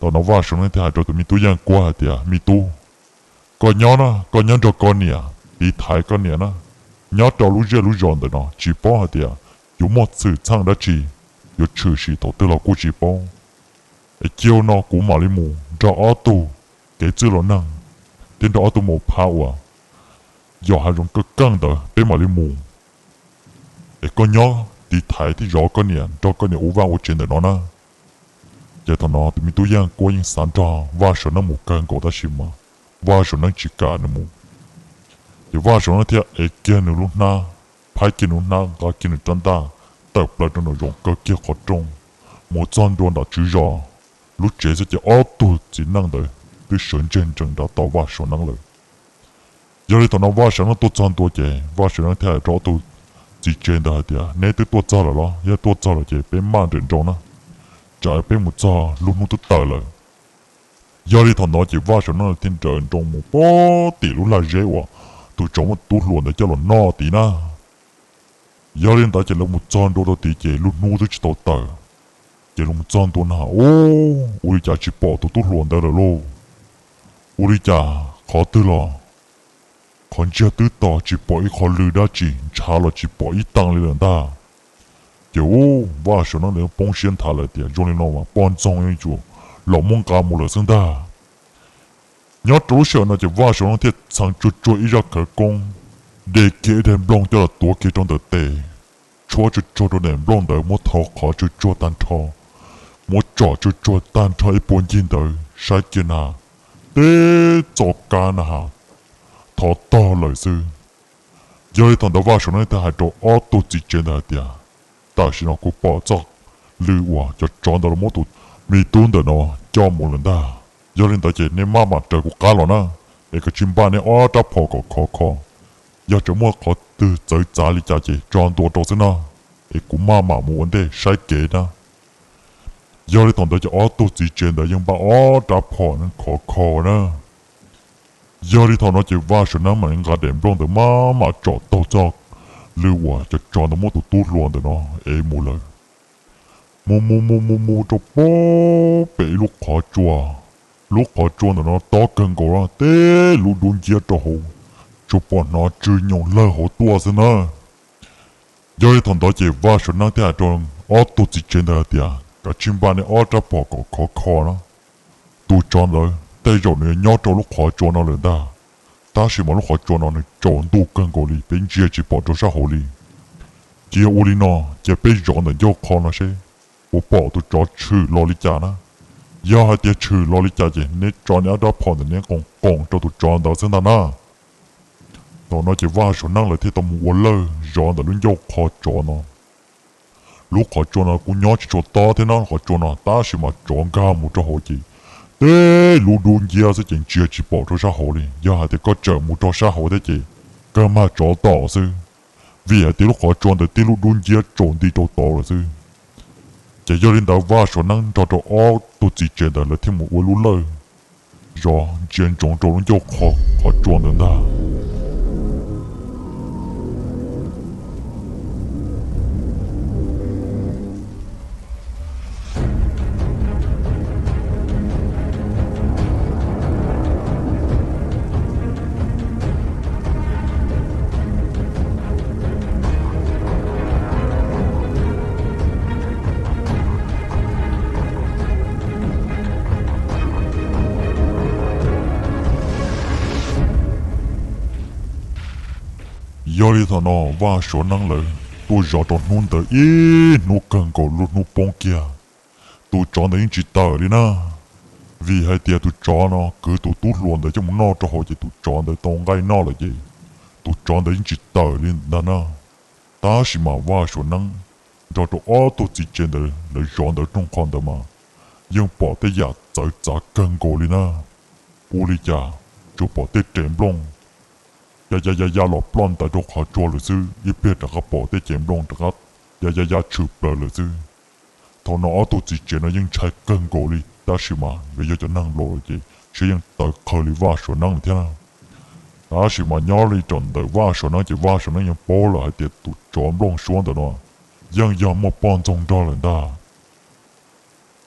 thaum no Vaj Suav Neeb thiaj hais rau tus me tub Yaj Kuab hais tias, me tub, koj nyob na, koj nyob nrog koj niam tiv thaiv koj niam na, nyob rau lub zej lub zos ntawm no tsis paub hais tias yuav muaj xwm txheej dab tsi yuav tshwm sim thaum twg los kuj tsis paub. Es cia no kuv mam li mus nrog ob tug kev txwj laus neeg thiab nrog ob tug maum phas uas yos hav zoov keej keej ntawd peb mam li mus. Es koj nyob tiv thaiv thiab zov koj niam nrog koj niam ua vaj ua tsev ntawm no na. Ces thaum no tus me tub Yaj Kuab yeej xav nrog Vaj Suav Neeb mus kawg nkaus tab sis mas Vaj Suav Neeb tsis kam nws mus. Ces Vaj Suav Neeb thiaj ev kiag nws lub hnab, phais kiag nws lub hnab nqa kiag nws rab ntaj, tawm plaws rau nraum zoov kaw kiag qhov rooj, mus txog ntua nram tswv zos lub tsev xwb ces ob tug txiv neej ntawd twb sawv ntseg ntsees nrad tos Vaj Suav Neeb lawm. Yog li thaum no Vaj Suav Neeb tuaj txog ntua ces Vaj Suav Neeb thiaj hais rau ob tug txiv tsev ntawd hais tias, neb twb tuaj txog lawm los? Yog tuaj txog lawm ces peb maj nrawm nroos na, tsam peb mus txog lub hnub twb tawm lawm. Yog li thaum ntawd ces Vaj Suav Neeb thiaj nrawm nroos mus pem tim lub laj zeb uas tus tsov muab tub hluas ntawd coj los noj tid na. Yog li ntawd ces lawv mus txog ntua rau tid ces lub hnub twb tsis tau tawm. Ces lawv mus txog ntua na, ub, ua li cas tsis pom tus tub hluas ntawd lawm lauj? Ua li cas qhov twg los qhov ntsiag twb to tsis pom ib qho lw dab tsi, ntshav los tsis pom ib tee li lawm ntag. Ces ub, Vaj Suav Neeb lawv poob siab nthav lawm tias zoo li no mas poj ntxoog yuav tsum los muab nqa mus lawm xwb ntag. Nyob rau lub sij hawm no ces Vaj Suav Neeb thiaj txheev tsuag tsuag ib zaj khawv koob, de kiag ib daim nplooj coj los tuav kiag rau ntawm tes, tshuab tsuag tsuag rau daim nplooj ntawd, muab thov qhov tsuag tsuag tag nrho, muab tsom tsuag tsuag tag nrho ib puag ncig ntawd saib kiag na, teb txoj kab na ha, thov tog lawm xwb. Yog li thaum ntawd Vaj Suav Neeb thiaj hais rau ob tug txiv tsev ntawd hais tias, tam sim no kuv pom txoj lw uas cov tsov ntawd los muab tus me tub ntawm no coj mus lawm ntag. Yog li ntawd ces neb maj mam raws kuv qab los na, es kav tsij npaj neb ob rab phom kom khov kho. Yog tseem muaj qhov twg txawv txav li cas ces tso ntua rau xwb na, es kuv maj mam mus ua ntej saib kev na. Yog li thaum ntawd ces ob tug txiv tsev ntawd yeej npaj ob rab phom khov kho na. Yog li thaum no ces Vaj Suav Neeb mam li nqa daim nplooj ntawd maj mam tsom taug txoj lw uas cov tsov ntawd muab tus tub hluas ntawm no ev mus lawm. Mus mus mus mus mus rau pem ib lub qhov tsua. Lub qhov tsua ntawm no tob kawg nkaus, tej lub dub nciab rau hauv, tsuas pom hnov tsw nyoos lawg hauv tuaj xwb na. Yog li thaum ntawd ces Vaj Suav Neeb thiaj hais rau ob tug txiv tsev ntawd hais tias, kav tsij npaj neb ob rab phom kom khov kho na. Tus tsov ntawd tej zaum nws yuav nyob rau lub qhov tsua no lawm ntag, tab sis mas lub qhov tsua no nws tsaus ntuj kawg nkaus li, peb ntsia tsis pom rau sab hauv li. Cia ua li no, cia peb zov ntawm ncauj qho no seb puas pom tus tsov tshwm los li cas na. Yog hais tias tshwm los li cas ces neb tso neb ob rab phom ntawm neb qoos qoos rau tus tsov ntawd xwb ntag na. Thaum no ces Vaj Suav Neeb lawv thiaj tau mus ua lawj zov ntawm lub ncauj qho tsov no. Lub qhov tsua no kuj nyob tsis tshua tob thiab na, qhov tsua no tab sis mas tsov nkag mus rau hauv ces tib lub dub nciab xwb ces ntsia tsis pom rau sab hauv li. Yog hais tias koj tseem mus rau sab hauv thiab ces kawg mag tsov tom xwb, vim hais tias lub qhov tsua ntawd tib lub dub nciab tsaus nti rau tod lawm xwb. Ces yog li ntawd Vaj Suav Neeb nrog rau ob tug txiv tsev ntawd lawv thiaj mus ua lub lawj zov ntsia ntsoov rau lub ncauj qhov tsua ntawd ntag. Yog li thaum no Vaj Suav Neeb lawv tuaj zov rau hnub ntawd ib hnub kawg nkaus lub hnub poob kiag, tus tsov ntawd yeej tsis tawm li na. Vim hais tias tus tsov no kwv tus tub hluas ntawd coj mus noj rau hauv ces tus tsov ntawd tau nqaij noj lawm ces tus tsov ntawd yeej tsis tawm li ntag na. Tab sis mas Vaj Suav Neeb nrog rau ob tug txiv tsev ntawd lawv zov ntawd rooj qho ntawd mas yeej pom tej yam txawv txav kawg nkaus li na. Ua li cas tsuas pom tej rev nplooj ya ya ya ya los ploj ntawd rau qhov tsua lawm xwb, ib pliag rov qab pom tej cev nplooj rov qab ya ya ya tshwm plaws lawm xwb. Thaum no ob tug txiv tsev no yeej ntshai kawg nkaus li tab sis mas nkawd yog cov neeg laus lawm ces seb yeej tawv qhawv li Vaj Suav Neeb lawm thiab na. Tab sis mas nyob li rau ntawm Vaj Suav Neeb ces Vaj Suav Neeb yeej paub lawm hais tias tus tsov nplooj suab ntawm no yeej yog muaj poj ntxoog nrog lawm ntag.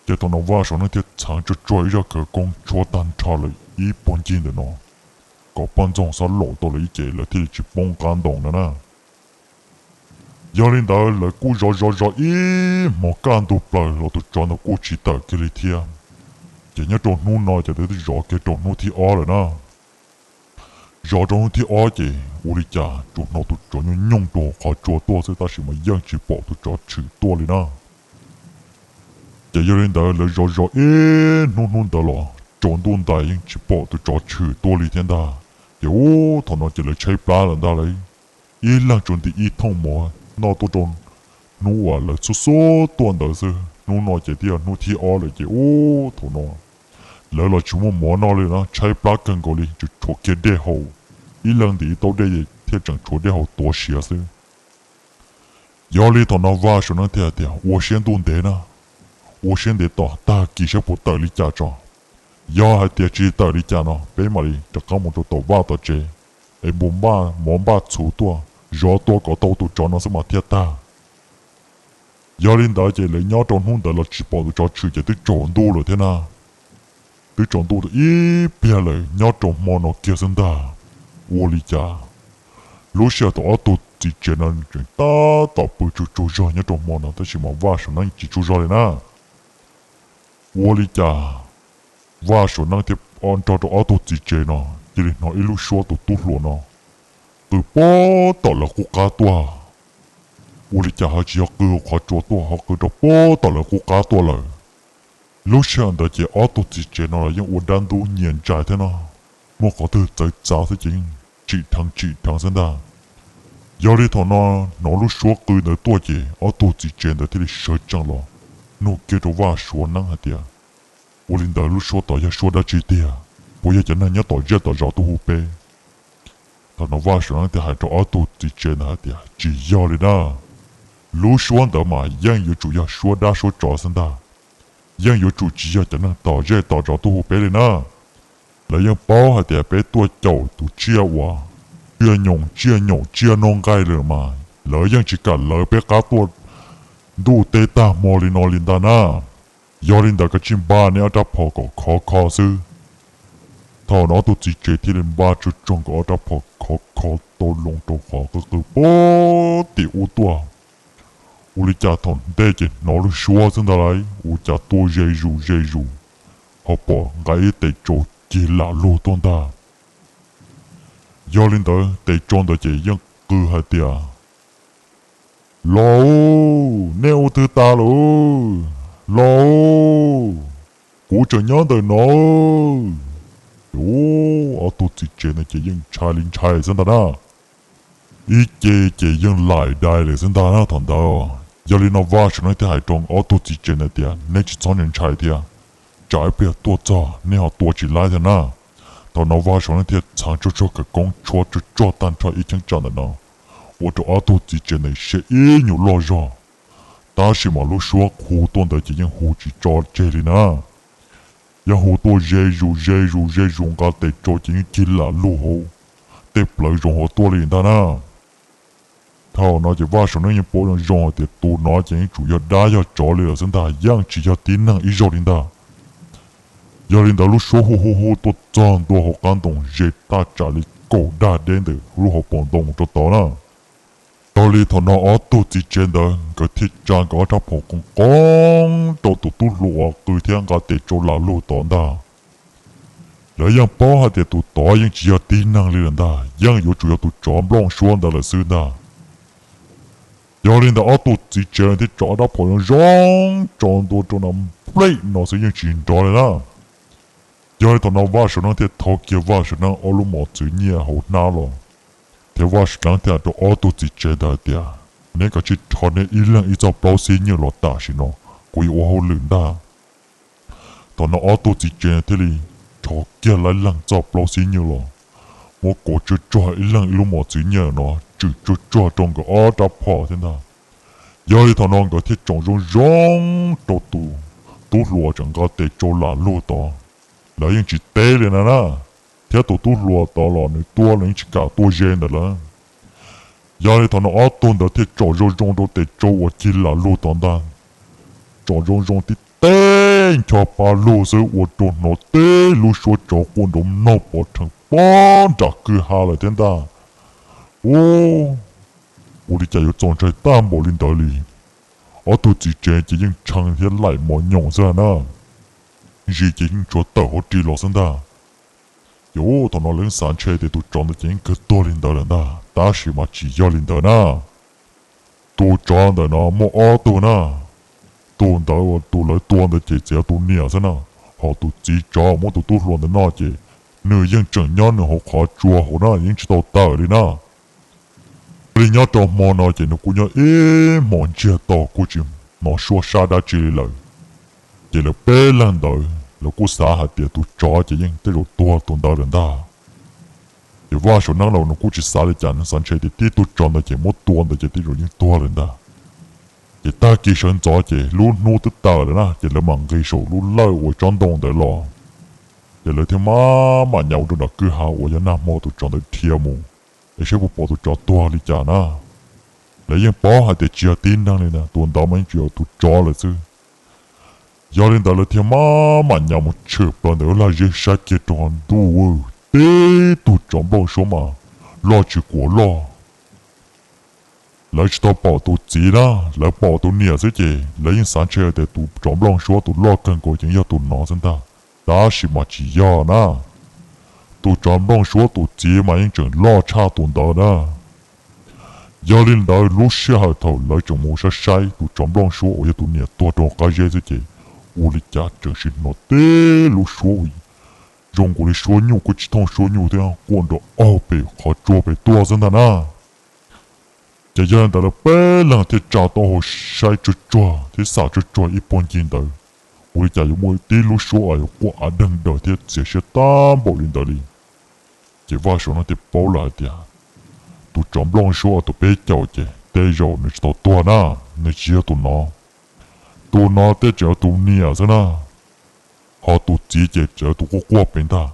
Ces thaum no Vaj Suav Neeb thiaj txheev tsuag tsuag ib zaj khawv koob tshuab tag nrho lawm ib puag ncig ntawm no, kom poj ntxoog xob laum tau lawm ib ce lawv thiaj li tsis poob qab ntoo no na. Yog li ntawd lawv kuj zov zov zov ib hmos kaj ntug plaws los tus tsov ntawd kuj tsis tawm kiag li thiab. Ces nyob rau hnub no ces lawv twb zov kiag rau hnub thib ob lawm na. Zov rau hnub thib ob ces ua li cas tsuas hnov tus tsov nyooj nyooj rau qhov tsua tuaj xwb tab sis mas yeej tsis pom tus tsov tshwm tuaj li na. Ces yog li ntawd lawv zov zov ib hnub hnub ntawd los tsaus ntuj ntais yeej tsis pom tus tsov tshwm tuaj li thiab ntag. Ces ub thaum no ces lawv tshaib plab lawm ntag lauj. Ib leeg tsuas ntim ib thooj mov noj tuaj rau hnub uas lawv xub xub tuaj ntawd xwb. Hnub no ces twb yog hnub thib ob lawm ces ub thaum no lawv los tsis muaj mov noj li na, tshaib plab kawg nkaus li, tsuas tshuav kiag dej haus. Ib leeg ntim ib taub dej thiaj tseem tshuav dej haus tuav siav xwb. Yog li thaum no Vaj Suav Neeb thiaj hais tias ua siab ntuj ntev na, ua siab ntev tos tag kis saib puas tawm li cas tso. Yog hais tias tsis tawm li cas no peb mam li rov qab mus rau tom vaj tom tsev es npua npaj mov npaj txhuv tuaj zov tua kom tau tus tsov no xwb mas thiaj tag. Yog li ntawd ces lawv nyob rau hnub ntawd los tsis pom tus tsov tshwm ces twb tsaus ntuj lawm thiab na. Twb tsaus ntuj ib pliag lawm nyob rau hmo no kiag xwb ntag. Ua li cas lub sij hawm thaum ob tug txiv tsev no tseem tab tom pw tsaug tsaug zog nyob rau hmo no tab sis mas Vaj Suav Neeb tsis tsaug zog li na. Ua li cas Vaj Suav Neeb thiaj nrog rau ob tug txiv tsev no cia li hnov ib lub suab tus tub hluas no qw puag tom lawv qub qab tuaj. Ua li cas ho tsis yog qw qhov tsua tuaj ho qw rau puag tom lawv qub qab tuaj lawm. Lub sij hawm ntawd ces ob tug txiv tsev no los yeej ua dab ntub nyias ntsais thiab no, muaj qhov twg txawv txav xwb ces yeej tsim dheev tsim dheev xwb ntag. Yog li thaum no hnov lub suab qw ntawd tuaj ces ob tug txiv tsev ntawd thiaj li sawv tsees los nug kiag rau Vaj Suav Neeb hais tias, ua li ntawd lub suab tod yog suab dab tsi tiag? Puas yog cov neeg nyob tom zej tom zos tuaj hu peb? Thaum no Vaj Suav Neeb thiaj hais rau ob tug txiv tsev ntawd hais tias, tsis yog li na, lub suab ntawd mas yeej yuav tsum yog suab dab suab tsov xwb ntag. Yeej yuav tsum tsis yog cov neeg tom zej tom zos tuaj hu peb li na. Lawv yeej paub hais tias peb tuaj caum tus tsiaj uas tsiaj nyoos tsiaj nyaum tsiaj noj nqaij lawm mas lawv yeej tsis kam lawv peb qab tuaj ntuj teb tag hmo li no li ntag na. Yog li ntawd kav tsij npaj neb ob rab phom kom khov kho xwb. Thaum no ob tug txiv tsev thiaj li npaj tsuag tsuag nkawd ob rab phom khov kho tau loo rau qhov qw qw puag tim ub tuaj. Ua li cas thaum ntej ces hnov lub suab xwb ntag lauj, ua cas tuaj ze zus ze zus, ho pom nqa ib tes tsau cig lam lug tuaj ntag. Yog li ntawd tes tsau ntawd ces yeej qw hais tias, los, nej ua twg tas lawm? Los, kuv tseem nyob ntawm no. Ub, ob tug txiv tsev ntawd ces yeej ntshai li ntshai xwb ntag na. Ib ce ces yeej laim dai lawm xwb ntag na thaum ntawd. Yog li no Vaj Suav Neeb thiaj hais rau ob tug txiv tsev ntawd tias, neb tsis txhob ntshai thiab. tsam ib pliag tuaj txog nej ho tua tsis laib thiab na. Thaum no Vaj Saum Neeb thiaj txheev tsuag tsuag khawv koob tshuab tsuag tsuag tag nrho ib cheeb tsam ntawm no, ua rau ob tug txiv tsev ntawd siab ib nyuag loj zog. Tab sis mas lub suab hu tuaj ntawd ces yeej hu tsis tso tseg li na. Yeej hu tuaj ze zus ze zus ze zus nqa tes tsau ces yeej cig lam lug hauv tej plawv zoov hauv tuaj li ntag na. Thaum no ces Vaj Saum Neeb yeej paub zoo zoo hais tias tus no ces yeej tsuas yog dab yog tsov li lawm xwb ntag, yeej tsis yog tib neeg ib zaug li ntag. Yog li ntawd lub suab hu hu hu tuaj txog ntua hauv qab ntoo ze taj tsam li kaum dag deb ntawm lub hauv paus ntoo mus rau tod na. Tag li thaum no ob tug txiv tsev ntawd nkawd thiaj tsa nkawd ob rab phom qoos qoos rau tus tub hluas uas qw thiab nqa tes tsau lam lug tod ntag. Lawv yeej paub hais tias tus tod yeej tsis yog tib neeg li lawm ntag, yeej yuav tsum yog tus tsov nplooj suab ntawd lawm xwb ntag. Yog li ntawd ob tug txiv tsev thiaj tso ob rab phom zoo zoo tso ntua rau nram nplej no xwb yeej tsis nrov li na. Yog li thaum no Vaj Saum Neeb thiaj thau kiag Vaj Saum Neeb ob lub mos txwv nyiaj hauv hnab los, thiab Vaj Saum Neeb thiaj hais rau ob tug txiv tsev ntawd hais tias, neb kav tsij rho neb ib leeg ib txoj plaub xib nywj los tam sim no, kuv yuav ua hauj lwm ntag. Thaum no ob tug txiv tsev thiaj li rho kiag leej leeg txoj plaub xib nywj los, muab kaus tsuag tsuag ib leeg ib lub mos txwv nyiaj no tswm tsuag tsuag rau nkawd ob rab phom thiab ntag. Yog li thaum no nkawd thiaj tsoom zoo zoo rau tus tub hluas tseem nqa tes tsau lam lug tod. Lawv yeej tsis teb li na na, thiab tus tub hluas tod los nws tuaj los yeej tsis kam tuaj ze ntawm lawv. Yog li thaum no ob tug ntawd thiaj tsom zoo zoo rau tes tsau uas cig lam lug tod ntag. Tsom zoo zoo tib teg ncho pa lug xwb ua rau hnov tib lub suab tsov quaj nrov mloog pov rhees pob nram kwj ha lawm thiab ntag. Ub, ua li cas yuav txaus ntshai tag npaum li ntawd li. Ob tug txiv tsev ces yeej tshee thiab laim mos nyoos xwb na. Zis ces yeej tshuav tawm hauv ris los xwb ntag. Ces ub, thaum no lawv xav ntshe tias tus tsov ntawd ces yeej kawg tuag li ntawd lawm ntag, tab sis mas tsis yog li ntawd na. Tus tsov ntawm no muaj ob tug na. Tus ntawd uas tus lawv tua ntawd ces txiav tus niam xwb na, hos tus txiv tsov muab tus tub hluas ntawd noj ces nws yeej tseem nyob nws hauv qhov tsua hauv na, yeej tsis tau tawm li na. Li nyob rau hmo no ces nws kuj nyob ib hmos ntsiag to kuj tsis hnov suab sab dab tsi li lawm. Ces lawv peb leeg ntawd lawv kuj xav hais tias tus tsov ces yeej tej zaum tuag tus ntawd lawm ntag. Ces Vaj Saum Neeb los nws kuj tsis xav li cas, nws xav ntshe tias tib tug tsov ntawd ces muab tua ntawd ces tej zaum yeej tuag lawm ntag. Ces tag kis sawv ntxov ces lub hnub twb tawm lawm na, ces lawv mam nqis saum lub lawj uas tsob ntoo ntawd los. Ces lawv thiaj maj mam nyas ua rau nram kwj ha uas yog nag hmo tus tsov ntawd dhia mus, es saib puas pom tus tsov tuag li cas na. Lawv yeej paub hais tias tsis yog tib neeg li ntag, tus ntawd mas yeej tsis yog tus tsov lawm xwb. Yog li ntawd lawv thiaj maj mam nyas mus tshwm plaws ntawm lub lag zeb saib kiag rau hauv ntuj, tib tug tsov nplooj suab mas loj tsis kuam loj. Lawv tsis tau pom tus txiv na, lawv pom tus niam xwb ces lawv yeej xav ntshe tias tus tsov nplooj suab tus loj kawg nkaus ces yog tus no xwb ntag, tab sis mas tsis yog na. Tus tsov nplooj suab tus txiv mas yeej tseem loj tshaj tus ntawd na. Yog li ntawd lub sij hawm thaum lawv tseem mus saib saib tus tsov nplooj suab uas yog tus niam tuag rau qab zeb xwb ces ua li cas tseem sim hnov tib lub suab zoo nkaus li suab nyuj kuj tsis thooj suab nyuj thiab, quaj nrov aug pem qhov tsua pem tuaj xwb ntag na. Ces yog li ntawd lawv peb leeg thiaj tsa taub hau saib tsuag tsuag thiab xam tsuag tsuag ib puag ncig ntawd, ua li cas yuav muaj tib lub suab uas yuav quaj av deeg daws thiab txias siab tag npaum li ntawd li. Ces Vaj Saum Neeb thiaj paub lawm hais tias tus tsov nplooj suab tus peb caug ces tej zaum nws tsis tau tuag na, nws tsis yog tus no. Tus no tej tseem yog tus niam xwb na. Ho tus txiv ces tseem yog tus quaj quaj pem ntag,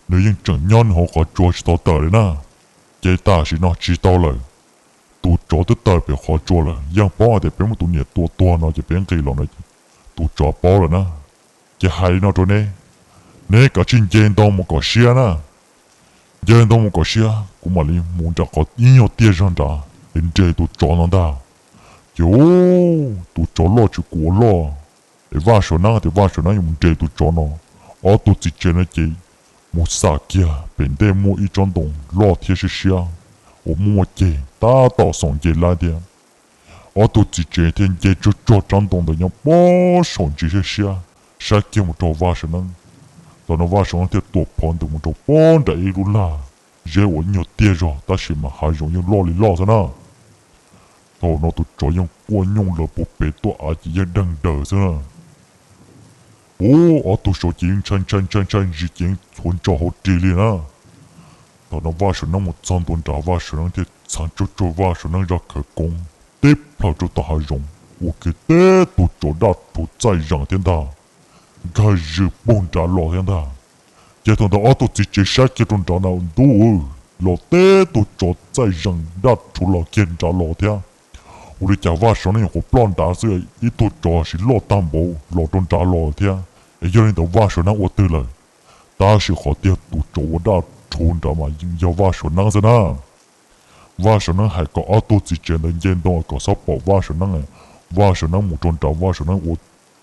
nws yeej tseem nyob nws hauv qhov tsua tsis tau tawm li na. Ces tam sim no tsis tau lawm, tus tsov twb tawm pem qhov tsua lawm, yeej paub hais tias peb muab tus niam tua tuag no ces peb nqis los no, tus tsov paub lawm na. Ces hais li no rau neb, neb kav tsij nce ntoo mus kom siab na. Nce ntoo mus kom siab, kuv mam li mus nram qhov ib nyuag tiaj zog nrad es nres tus tsov no ntag. Ces tus tsov loj tsis kuam loj, es Vaj Saum Neeb tias Vaj Saum Neeb yuav mus nres tus tsov no. Ob tug txiv tsev no ces mus xam kiag pem ntej muaj ib tsob ntoo loj thiab siab siab uas muaj muaj ceg tab tom xoom nce lawm thiab. Ob tug txiv tsev thiaj nce tsuag tsuag tsob ntoo ntawd nyob puag saum ntsis siab siab, saib kiag mus rau Vaj Saum Neeb. Thaum no Vaj Saum Neeb thiaj tuam phov ntws mus rau puag nram ib lub lag zeb uas ib nyuag tiaj zog tab sis mas hav zoov yeej loj li loj xwb na. Thaum no tus tsov yeej quaj nyooj lawv puag pem tuaj av ces yeej deeg daws xwb na. Ub, ob tug tsov ces yeej ntshai ntshai ntshai ntshai ntshis ces yeej txhuav ntso hauv ris li na. Thaum no Vaj Suav Neeb mus txog ntua nrad, Vaj Suav Neeb thiaj txheev tsuag tsuag Vaj Suav Neeb zaj khawv koob tib plhaws rau tom hav zoov, ua kiag tib tug tsov daj rhuv txaij zees thiab ntag, nkag zws puag nrad los thiab ntag. Ces thaum ntawd ob tug txiv tsev saib kiag rau nrad na, ntuj, los tib tug tsov txaij zees daj rhuv los kiag nrad los thiab. Ua li cas Vaj Suav Neeb nyuam qhuav ploj nrad xwb, ib tug tsov sis loj tag npaum los rau nrad los thiab. Es yog li ntawd Vaj Suav Neeb ua twg lawm? Tab sis qhov tiag tus tsov ua daj rhuv nrad mas yog Vaj Suav Neeb xwb na. Vaj Suav Neeb hais kom ob tug txiv tsev ntawd nce ntoo kom txhob pom Vaj Suav Neeb. Vaj Suav Neeb mus rau nrad, Vaj Suav Neeb ua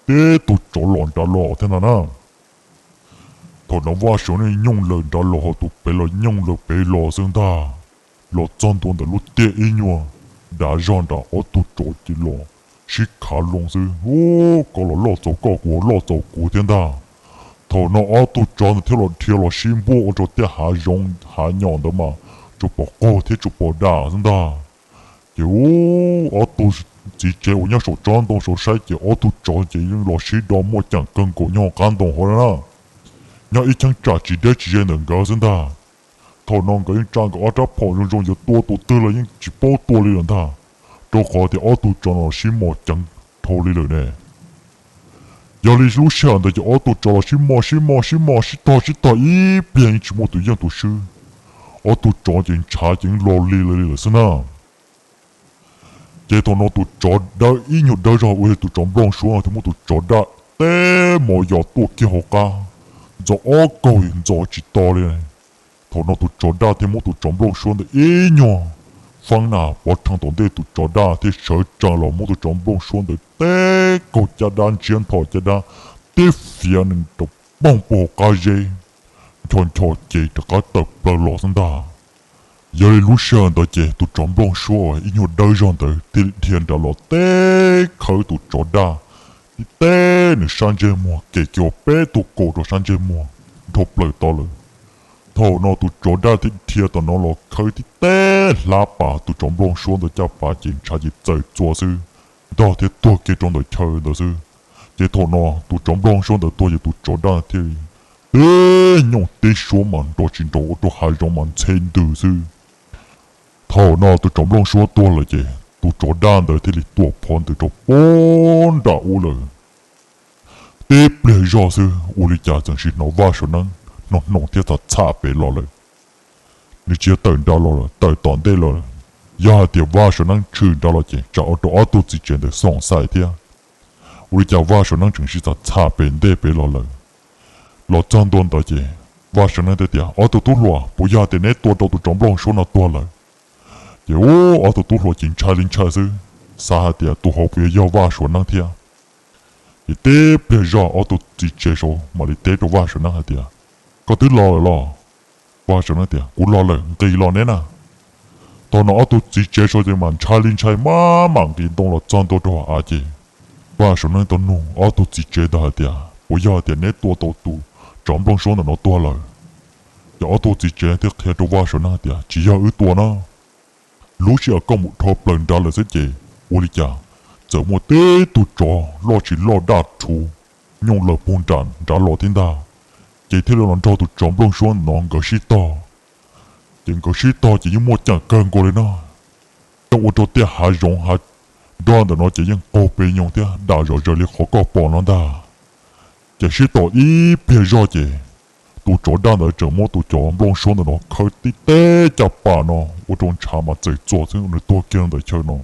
tib tug tsov los nrad los thiab ntag na. Thaum no Vaj Suav Neeb nyooj lawm nrad los hauv tus pem los nyooj lawm pem los xwb ntag. Los txog ntua ntawm lub tiaj ib nyuag dav zog nrad, ob tug tsov ces los sib khav loo xwb, ub, koj los loj txaus koj, kuv los loj txaus kuv thiab ntag. Thaum no ob tug tsov ntawd thiaj los dhia los sib npuaj ua rau tiaj hav zoov hav nyom ntawd mas tsuas pom qaug thiab tsuas pom dam xwb ntag. Ces ub, ob tug txiv tsev uas nyob saum tsob ntoo saud saib ces ob tug tsov ces yeej los sib do muaj ceem kawg nkaus nyob qab ntoo hauv na, nyob ib cheeb tsam tsis deb tsis ze ntawm nkawd xwb ntag. Thaum no nkawd yeej tsa nkawd ob rab phom zoo zoo yuav tua tus twg los yeej tsis paub tua li lawm ntag, rau qhov tias ob tug tsov no sib mos ceev dhau li lawm ne. Yog li lub sij hawm ntawd ces ob tug tsov los sib mos sib mos sib mos sib tog sib tog ib pliag yeej tsis muaj tus yeej tus swb. Ob tug tsov ces ntshav ces yeej lo li lawm li lawm xwb na. Ces thaum no tus tsov dawb ib nyuag dawb zog ua tus tsov nplooj suab no thiaj muab tus tsov daj teb mos yos tuaj kiag hauv qab, ntxov ob kaug ntxov tsis to li. Thaum no tus tsov daj thiaj muab tus tsov nplooj suab ntawd ib nyuag feeb na pov rhees tom ntej, tus tsov daj thiaj sawv tsees los muab tus tsov nplooj suab ntawd teb kaug caj dab ntsiab nthos caj dab tib fiav nws rau poog puag hauv qab zeb, ncho ncho ces rov qab tawm plaws los xwb ntag. Yog li lub sij hawm ntawd ces tus tsov nplooj suab uas ib nyuag dawb zog ntawd thiaj li dhia nrad los teb khawb tus tsov daj tib teb nws sab ntsej muag, kem kiag ua peb tug kaus rau sab ntsej muag dhau plaws to lawm. Thaum no tus tsov daj thiaj dhia tom no los khawb tib teb hlab pas tus tsov nplooj suab ntawd caj pas ces ntshav ces txawm txua xwb, ntog thiab tuag kiag rau ntawm chaw ntawd xwb. Ces thaum no tus tsov nplooj suab ntawd tuag ces tus tsov daj thiaj li tib nyooj tib suab mas nrov tsis nrov ua rau hav zoov mas ntxhe ntws xwb. Thaum no tus tsov nplooj suab tuag lawm ces tus tsov daj ntawd thiaj li tuam phov ntws rau puag nram ub lawm. Tib pliag zog xwb ua li cas txawm sim hnov Vaj Suav Neeb hnoos hnoos thiab txham txham pem los lawm. Nws tsis yog tawm nrad los lawm, tawm tom ntej los lawm. Yog hais tias Vaj Suav Neeb tshwm nrad los ces tsam ua rau ob tug txiv tsev ntawd xoom xaim thiab. Ua li cas Vaj Suav Neeb tseem sib txham txham pem ntej pem los lawm. Los txog ntua ntawd ces Vaj Suav Neeb thiaj tias, Ob tug tub hluas, puas yog hais tias neb tua rau tus tsov nplooj suab no tuag lawm? Ces ub, ob tug tub hluas ces ntshai li ntshai xwb, xav hais tias tus hauv puas yog Vaj Suav Neeb thiab. Ces tib pliag zog ob tug txiv tsev saud mam li teb rau Vaj Suav Neeb hais tias, Koj twb los lawm los? Vaj Suav Neeb tias, Kuv los lawm, nqis los neb na. Thaum no ob tug txiv tsev saud ces mam ntshai li ntshai maj mam nqis ntoo los txog ntua rau hauv av ces Vaj Suav Neeb tau nug ob tug txiv tsev ntawd hais tias, Puas yog hais tias neb tua tau tus tsov nplooj suab ntawm no tuag lawm? Ces ob tug txiv tsev thiaj qhia rau Vaj Suav Neeb hais tias, Tsis yog wb tua na. Lub sij hawm koj mus dhau plaws nrad lawm xwb ces ua li cas txawm muaj tib tug tsov loj tsis loj daj rhuv nyooj lawm puag nram nrad los thiab ntag. Ces thiaj li los nrog tus tsov nplooj suab ntawm no nkawd sib tog. Ces nkawd sib tog ces yeej muaj ceem kawg nkaus li no. Yeej ua rau tiaj hav zoov hav nroj ntawm no ces yeej qaug pes nyoos thiab dam zom zaws li qhov koj pom no ntag. Ces sib tom ib pliag zog ces tus tsov daj ntawd tseem muab tus tsov nplooj suab ntawm no khawb tib teb caj pas no ua rau ntshav mas txawm txuas xwb nws tuag kiag ntawm chaw no.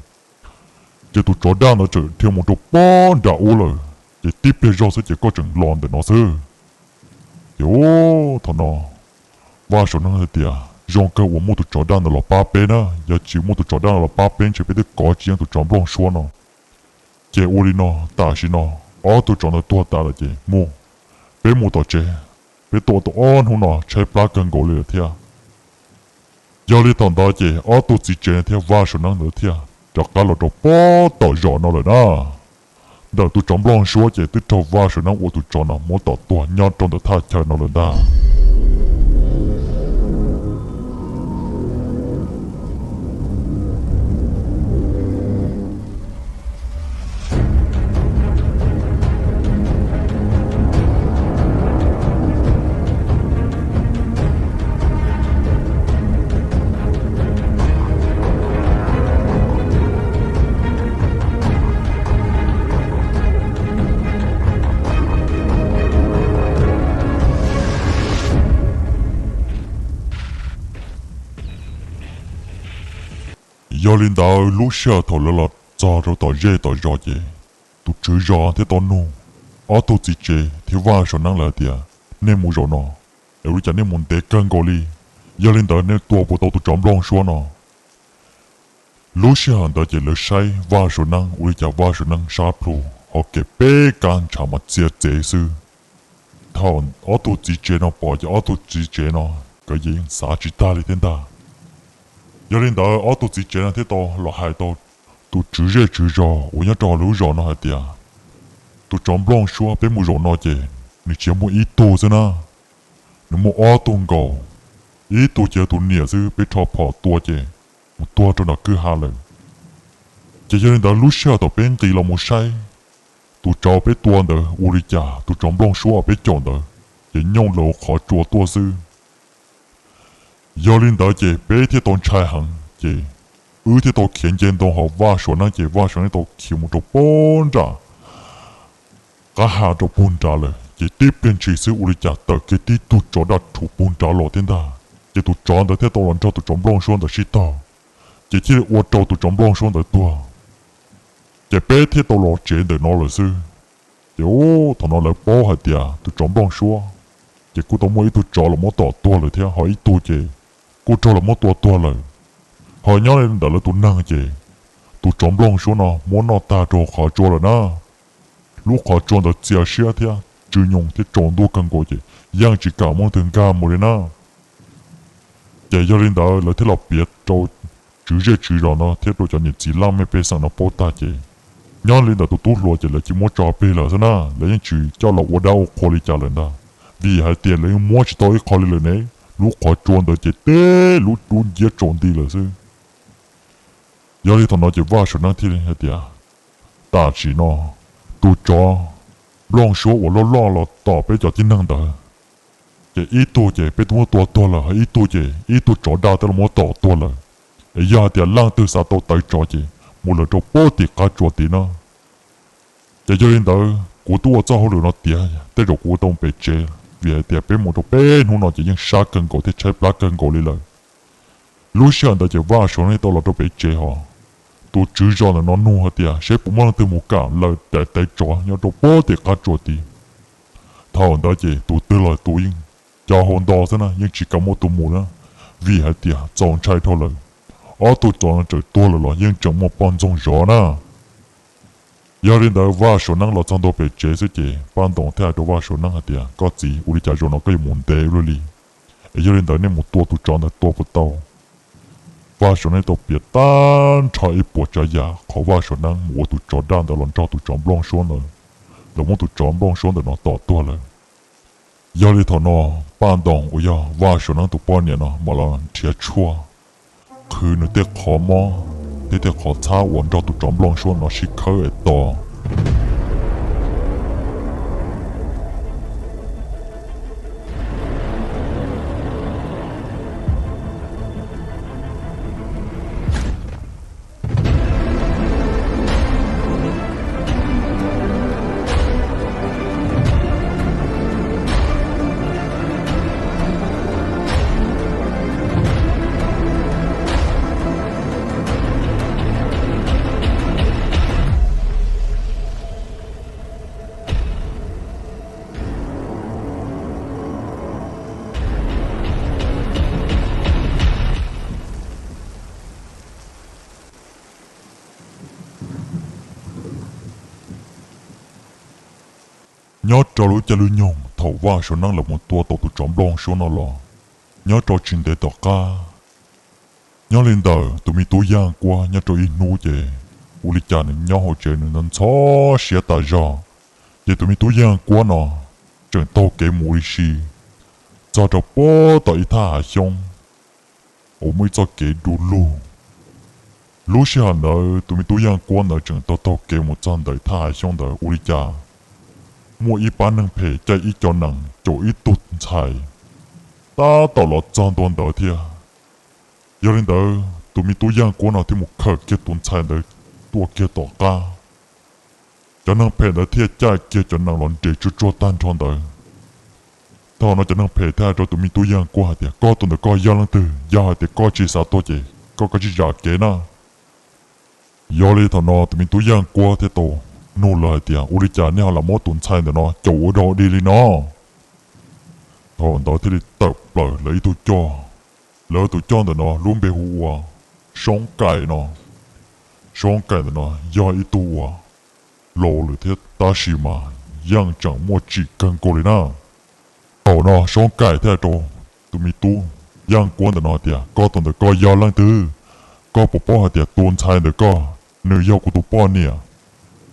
Ces tus tsov daj ntawd tseem dhia mus rau puag nram ub lawm, ces tib pliag zog xwb ces koj tseem los ntawm no xwb. Ces ub, thaum no Vaj Suav Neeb hais tias, Zoo kawg uas muaj tus tsov daj ntawd los pab peb na, yog tsis muaj tus tsov daj ntawd los pab peb ntshe peb twb kov tsis yeej tus tsov nplooj suab no. Ces ua li no, tam sim no ob tug tsov ntawd tuag tas lawm ces mus, peb mus tom tsev, peb tua tau ob hnub no tshaib plab kawg nkaus li lawm thiab. Yog li thaum ntawd ces ob tug txiv tsev thiab Vaj Suav Neeb ntawd thiaj rov qab los rau puag tom zos no lawm na. Ntawm tus tsov nplooj suab ces twb raug Vaj Suav Neeb ua tus tsov no muab tom tuag nyob rau ntawm thaj chaw no lawm ntag. Yog li ntawd lub sij hawm thaum lawv los txog rau tom zej tom zos ces tus tswv zos thiaj tau nug ob tug txiv tsev thiab Vaj Suav Neeb lawv hais tias, nej mus zaum no es ua li cas nej mus ntev kawg nkaus li? Yog li ntawd nej tua puas tau tus tsov nplooj suab no? Lub sij hawm ntawd ces lawv saib Vaj Suav Neeb ua li cas Vaj Suav Neeb sab plhu ho kem peb kab ntshav mas txias txev xwb. Thaum ob tug txiv tsev no pom ces ob tug txiv tsev no nkawd yeej xav tsis tag li thiab ntag. Yog li ntawd ob tug txiv tsev no thiaj tau los hais tau tus tswv zej tswv zos uas nyob rau hauv lub zos no hais tias, tus tsov nplooj suab peb mus zaum no ces nws tsis yog muaj ib tug xwb na, nws muaj ob tug nkaus. Ib tug ces yog tus niam xwb, peb rho phom tua ces mus tuag rau nram kwj ha lawm. Ces yog li ntawd lub sij hawm thaum peb nqis los mus saib, tus tsov peb tua ntawd ua li cas tus tsov nplooj suab peb caum ntawd ces nyooj lawm hauv qhov tsua tuaj xwb. Yog li ntawd ces peb thiaj tau ntshai heev ces wb thiaj tau khiav nce ntoo hauv Vaj Suav Neeb ces Vaj Suav Neeb tau khiav mus rau pem nram qab ha rau puag nrad lawm ces tib pliag ntshis xwb ua li cas tawm kiag tib tug tsov daj rhuv puag nrad los thiab ntag. Ces tus tsov ntawd thiaj tau los nrog tus tsov nplooj suab ntawd sib tog, ces thiaj li ua rau tus tsov nplooj suab ntawd tuag. Ces peb thiaj tau los tsev ntawm no lawm xwb. Ces thaum no lawv paub hais tias tus tsov nplooj suab ces kuj tau muaj ib tug tsov los muab tom tuag lawm thiab ho ib tug ces kuj raug los muab tua tuag lawm. Ho nyob li ntawm lawv tus neeg ces tus tsov nplooj suab no muab noj tag rau qhov tsua lawm na. Lub qhov tsua ntawd txias siab thiab tsw nyoos thiab tsaus ntuj kawg nkaus ces yeej tsis kam muaj leej twg nkag mus li na. Ces yog li ntawd lawv thiaj los piav rau tswv zej tswv zos no thiab rau cov niam txiv laj mej pej xeem no paub tag ces nyob li ntawm tus tub hluas ces lawv cia li muab tso plig lawm xwb na, lawv yeej tsis coj los ua dab ua qhua li cas lawm ntag, vim hais tias lawv yeej muab tsis tau ib qho li lawm ne. Lub qhov tsua ntawd ces teb lub dub nciab tsaus nti lawm xwb. Yog li thaum no ces Vaj Suav Neeb thiaj li hais tias, tam sim no tus tsov nplooj suab uas loj loj los tom peb cov tib neeg ntawd, ces ib tug ces peb twb muab tua tuag lawm, ho ib tug ces ib tug tsov daj twb los muab tom tuag lawm. Es yog hais tias leej twg xav tau tawv tsov ces mus lawm rau pem tim qab tsua tid na. Ces yog li ntawd kuv twb ua txoj hauj lwm no tiav, tej zaum kuv tau pem tsev, vim hais tias peb mus rau peb hnub no ces yeej sab kawg nkaus thiab tshaib plab kawg nkaus li lawm. Lub sij hawm ntawd ces Vaj Suav Neeb tau los rau pem tsev hos, tus tswv zos ntawm no nug hais tias seb puas muaj leej twg mus kam lawv daim tawv tsov nyob rau pem tim qab tsua tid. Thaum ntawd ces tus twg los tus yeej co hau nto xwb na, yeej tsis kam muaj tus mus na, vim hais tias txaus ntshai dhau lawm. Ob tug tsov no txawm tuag lawm los yeej tseem muaj poj ntxoog zov na. Yog li ntawd Vaj Suav Neeb los txog ntua pem tsev xwb ces Paj Ntoo thiaj hais rau Vaj Suav Neeb hais tias, koj txiv, ua li cas zaum no koj yuav mus ntev ua luaj li? Es yog li ntawd nej mus tua tus tsov ntawd tua puas tau? Vaj Suav Neeb tau piav tag nrho ib puas tsav yam qhov Vaj Suav Neeb mus ua tus tsov daj ntawd los nrog tus tsov nplooj suab ntawd, los muab tus tsov nplooj suab ntawm no tom tuag lawm. Yog li thaum no Paj Ntoo uas yog Vaj Suav Neeb tus poj niam no mam los nrhiav tshuaj qhwv nws tej qhov mob thiab tej qhov txhab uas nrog tus tsov nplooj suab no sib khawb es tos. Nyob rau lub caij lub nyoog thaum Vaj Suav Neeb lawv mus tua tau tus tsov nplooj suab no los, nyob rau tsis ntev tom qab, nyob li ntawm tus me tub Yaj Kuab nyob rau ib hnub ces ua li cas nws nyob hauv tsev nws ntxhov siab tas zog, ces tus me tub Yaj Kuab no tseem taug kev mus ua li si txog rau pem tom ib thaj hav xyoob uas muaj ib txoj kev du lug. Lub sij hawm ntawd tus me tub Yaj Kuab ntawd tseem taug taug kev mus txog ntawm thaj hav xyoob ntawd ua li cas muaj ib pab neeg phem caij ib co nees caum ib tug ntxhais tab tom los txog ntua ntawd thiab. Yog li ntawd tus me tub Yaj Kuab no thiaj mus khawm kiag tus ntxhais ntawd tua kiag tom qab. Cov neeg phem ntawd thiaj caij kiag cov nees los nres tsuag tsuag tag nrho ntawd. Thaum no cov neeg phem thiaj hais rau tus me tub Yaj Kuab hais tias, koj tus ntawd koj yog leej twg? Yog hais tias koj tsis xav tuag ces koj kav tsij zam kev na. Yog li thaum no tus me tub Yaj Kuab thiaj tau nug lawv hais tias, ua li cas nej ho lam muab tus ntxhais ntawm no caum ua dog dig li no? Thaum ntawd thiaj li tawm plaws lawv ib tug coj. Lawv tus coj ntawm no lub npe hu ua Soob Kaim no. Soob Kaim ntawm no yog ib tug uas laus lawm thiab tab sis mas yeej tseem muaj tsim kawg nkaus li na. Thaum no Soob Kaim thiaj hais rau tus me tub Yaj Kuab ntawm no tias, koj tus ntawm koj yog leej twg? Koj puas paub hais tias tus ntxhais ntawm koj nws yog kuv tus poj niam?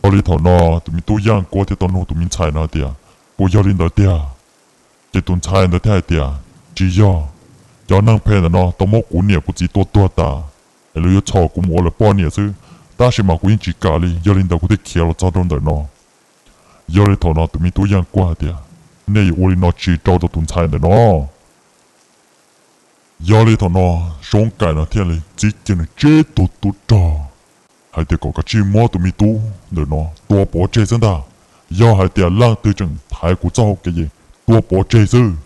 Yog li thaum no tus me tub Yaj Kuab thiaj tau nug tus me ntxhais no tias, puas yog li ntawd tiag? Ces tus ntxhais ntawd thiaj hais tias, tsis yog, cov neeg phem ntawm no tau muab kuv niam kuv txiv tua tuag tas, es lawv yuav txhom kuv mus ua lawv poj niam xwb, tab sis mas kuv yeej tsis kam li, yog li ntawd kuv thiaj khiav los txog rau ntawm no. Yog li thaum no tus me tub Yaj Kuab hais tias, nej yuav ua li no tsis rau rau tus ntxhais ntawm no. Yog li thaum no Soob Kaim no thiaj li txib kiag nws tsib tug tub rog hais tias kom kav tsij muab tus me tub ntawm no tua pov tseg xwb ntag. Yog hais tias leej twg tseem thaiv kuv txoj hau kev ces tua pov tseg xwb.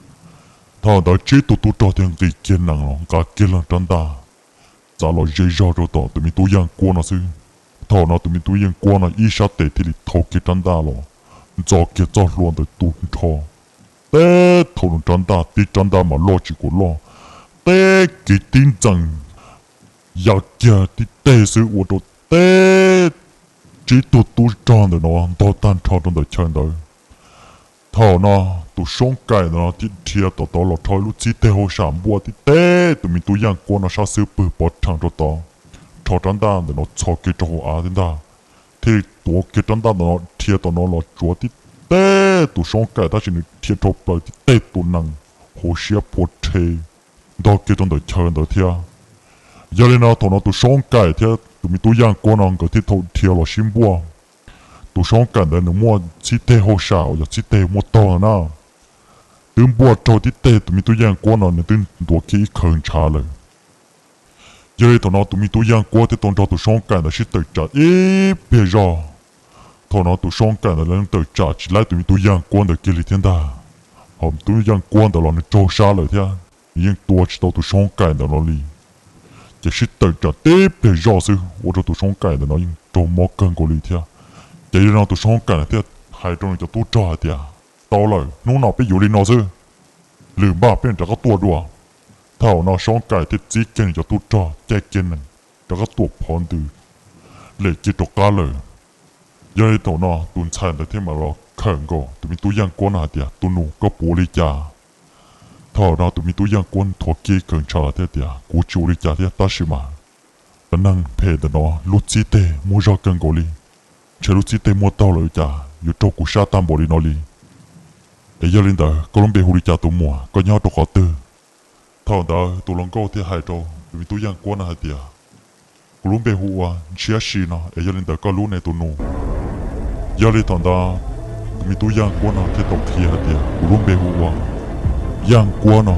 Thaum ntawd tsib tug tub rog thiaj nqis kiag nees los nqa kiag leej rab ntaj txav los ze zog rau tom tus me tub Yaj Kuab no xwb. Thaum no tus me tub Yaj Kuab no ib sab tes thiaj li thau kiag rab ntaj los ntxo kiag txoj hlua ntawd tu nrho. Teb thaum nws rab ntaj tib rab ntaj mas loj tsis kuas loj, teb kiag tib ntxees ya kiag tib teg xwb ua rau teb tsib tug tub rog ntawm no ntog tag nrho rau ntawm chaw ntawd. Thaum no tus Soob Kaim ntawm no thiaj dhia tom tod los rho lub txib teg hauj sam npuaj tib teg tus me tub Yaj Kuab no sab xub pwg pov rhees rau tod, rho rab ntaj ntawm no txhos kiag rau hauv av thiab ntag. Thiaj li tuav kiag rab ntaj ntawm no dhia tom no los tsuav tib teg tus Soob Kaim tab sis nws dhia dhau plaws tib teg tus nees hauv siab phua rhe ntog kiag rau ntawm chaw ntawd thiab. Yog li no thaum no tus Soob Kaim thiab tus me tub Yaj Kuab no nkawd thiaj tau dhia los sib npuaj. Tus Soob Kaim ntawd nws muaj txib teg hauj sam uas yog txib teg muaj taug na, twb npuaj raug tib teg tus me tub Yaj Kuab no nws twb ntuav kiag ib khawv ntshav lawm. Yog li thaum no tus me tub Yaj Kuab thiaj tau nrog tus Soob Kaim ntawd sib tawm tsam ib pliag zog. Thaum no tus Soob Kaim ntawd lawv tawm tsam tsis laib tus me tub Yaj Kuab ntawd kiag li thiab ntag. Ho tub Yaj Kuab ntawd los nws raug sab lawm thiab nws yeej tua tsis tau tus Soob Kaim ntawd no li. Ces sib tawm tsam tib pliag zoj xwb ua rau tus Soob Kaim ntawm no yeej raug mob kawg nkaus li thiab. Ces yog li no tus Soob Kaim ntawd thiaj hais rau nws cov tub rog hais tias, tau lawm, hnub no peb yuav li no xwb, lwm npaj peb rov qab tuaj dua. Thaum no Soob Kaim thiaj txib kiag nws cov tub rog caij kiag nees rov qab tuam phov ntws lem kiag rov qab lawm. Yog li thaum no tus ntxhais ntawd thiaj mam los khawm nkaus tus me tub Yaj Kuab no hais tias, tus nus, koj puas ua li cas? Thaum no tus me tub Yaj Kuab nthuav kiag khawv ntshav thiab tias, kuv tsis ua li cas thiab tab sis mas cov neeg phem ntawm no lub txib teg muaj zog kawg nkaus li, ntshe lub txib teg muaj taug lawm cas yuav raug kuv sab tag npaum li no li. Es yog li ntawd koj lub npe hu li cas tus muam, koj nyob rau qhov twg? Thaum ntawd tus hluas nkauj thiaj hais rau tus me tub Yaj Kuab no hais tias, kuv lub npe hu ua Ntshiab Si no, es yog li ntawd koj lub ne tus nus? Yog li thaum ntawd tus me tub Yaj Kuab no thiaj tau qhia hais tias, kuv lub npe hu ua Yaj Kuab no.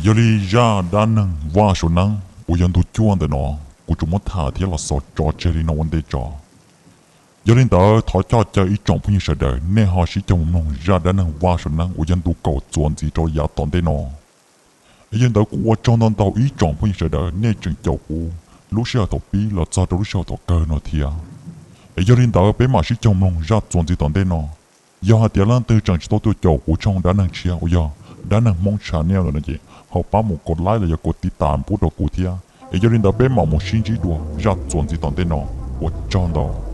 Yog li zaj dab neeg Vaj Suav Neeb uas yog ntu cuaj ntawm no, kuv tsuas muab tham thiab los xaus tso tseg li no ua ntej tso. Yog li ntawd thov coj caw ib tsoom phooj ywg sawv daws nej ho sib koom mloog zaj dab neeg Vaj Suav Neeb uas yog ntu kaum txuas ntxiv rau yav tom ntej no. Es yog li ntawd kuv ua tsaug ntau ntau ib tsoom phooj ywg sawv daws nej tseem caum kuv lub sij hawm thaum pib los txog rau lub sij hawm thaum kawg no thiab. Es yog li ntawd peb mam sib koom mloog zaj txuas ntxiv tom ntej no. Yog hais tias leej twg tseem tsis tau tuaj caum kuv tshooj dab neeg tshiab uas yog Dab Neeg Hmoob Channel ntawm no ces ho pab mus kov like los yog kov tiv tas pub rau kuv thiab. Es yog li ntawd peb mam mus sib ntsib dua zaj txuas ntxiv tom ntej no. Ua tsaug ntau.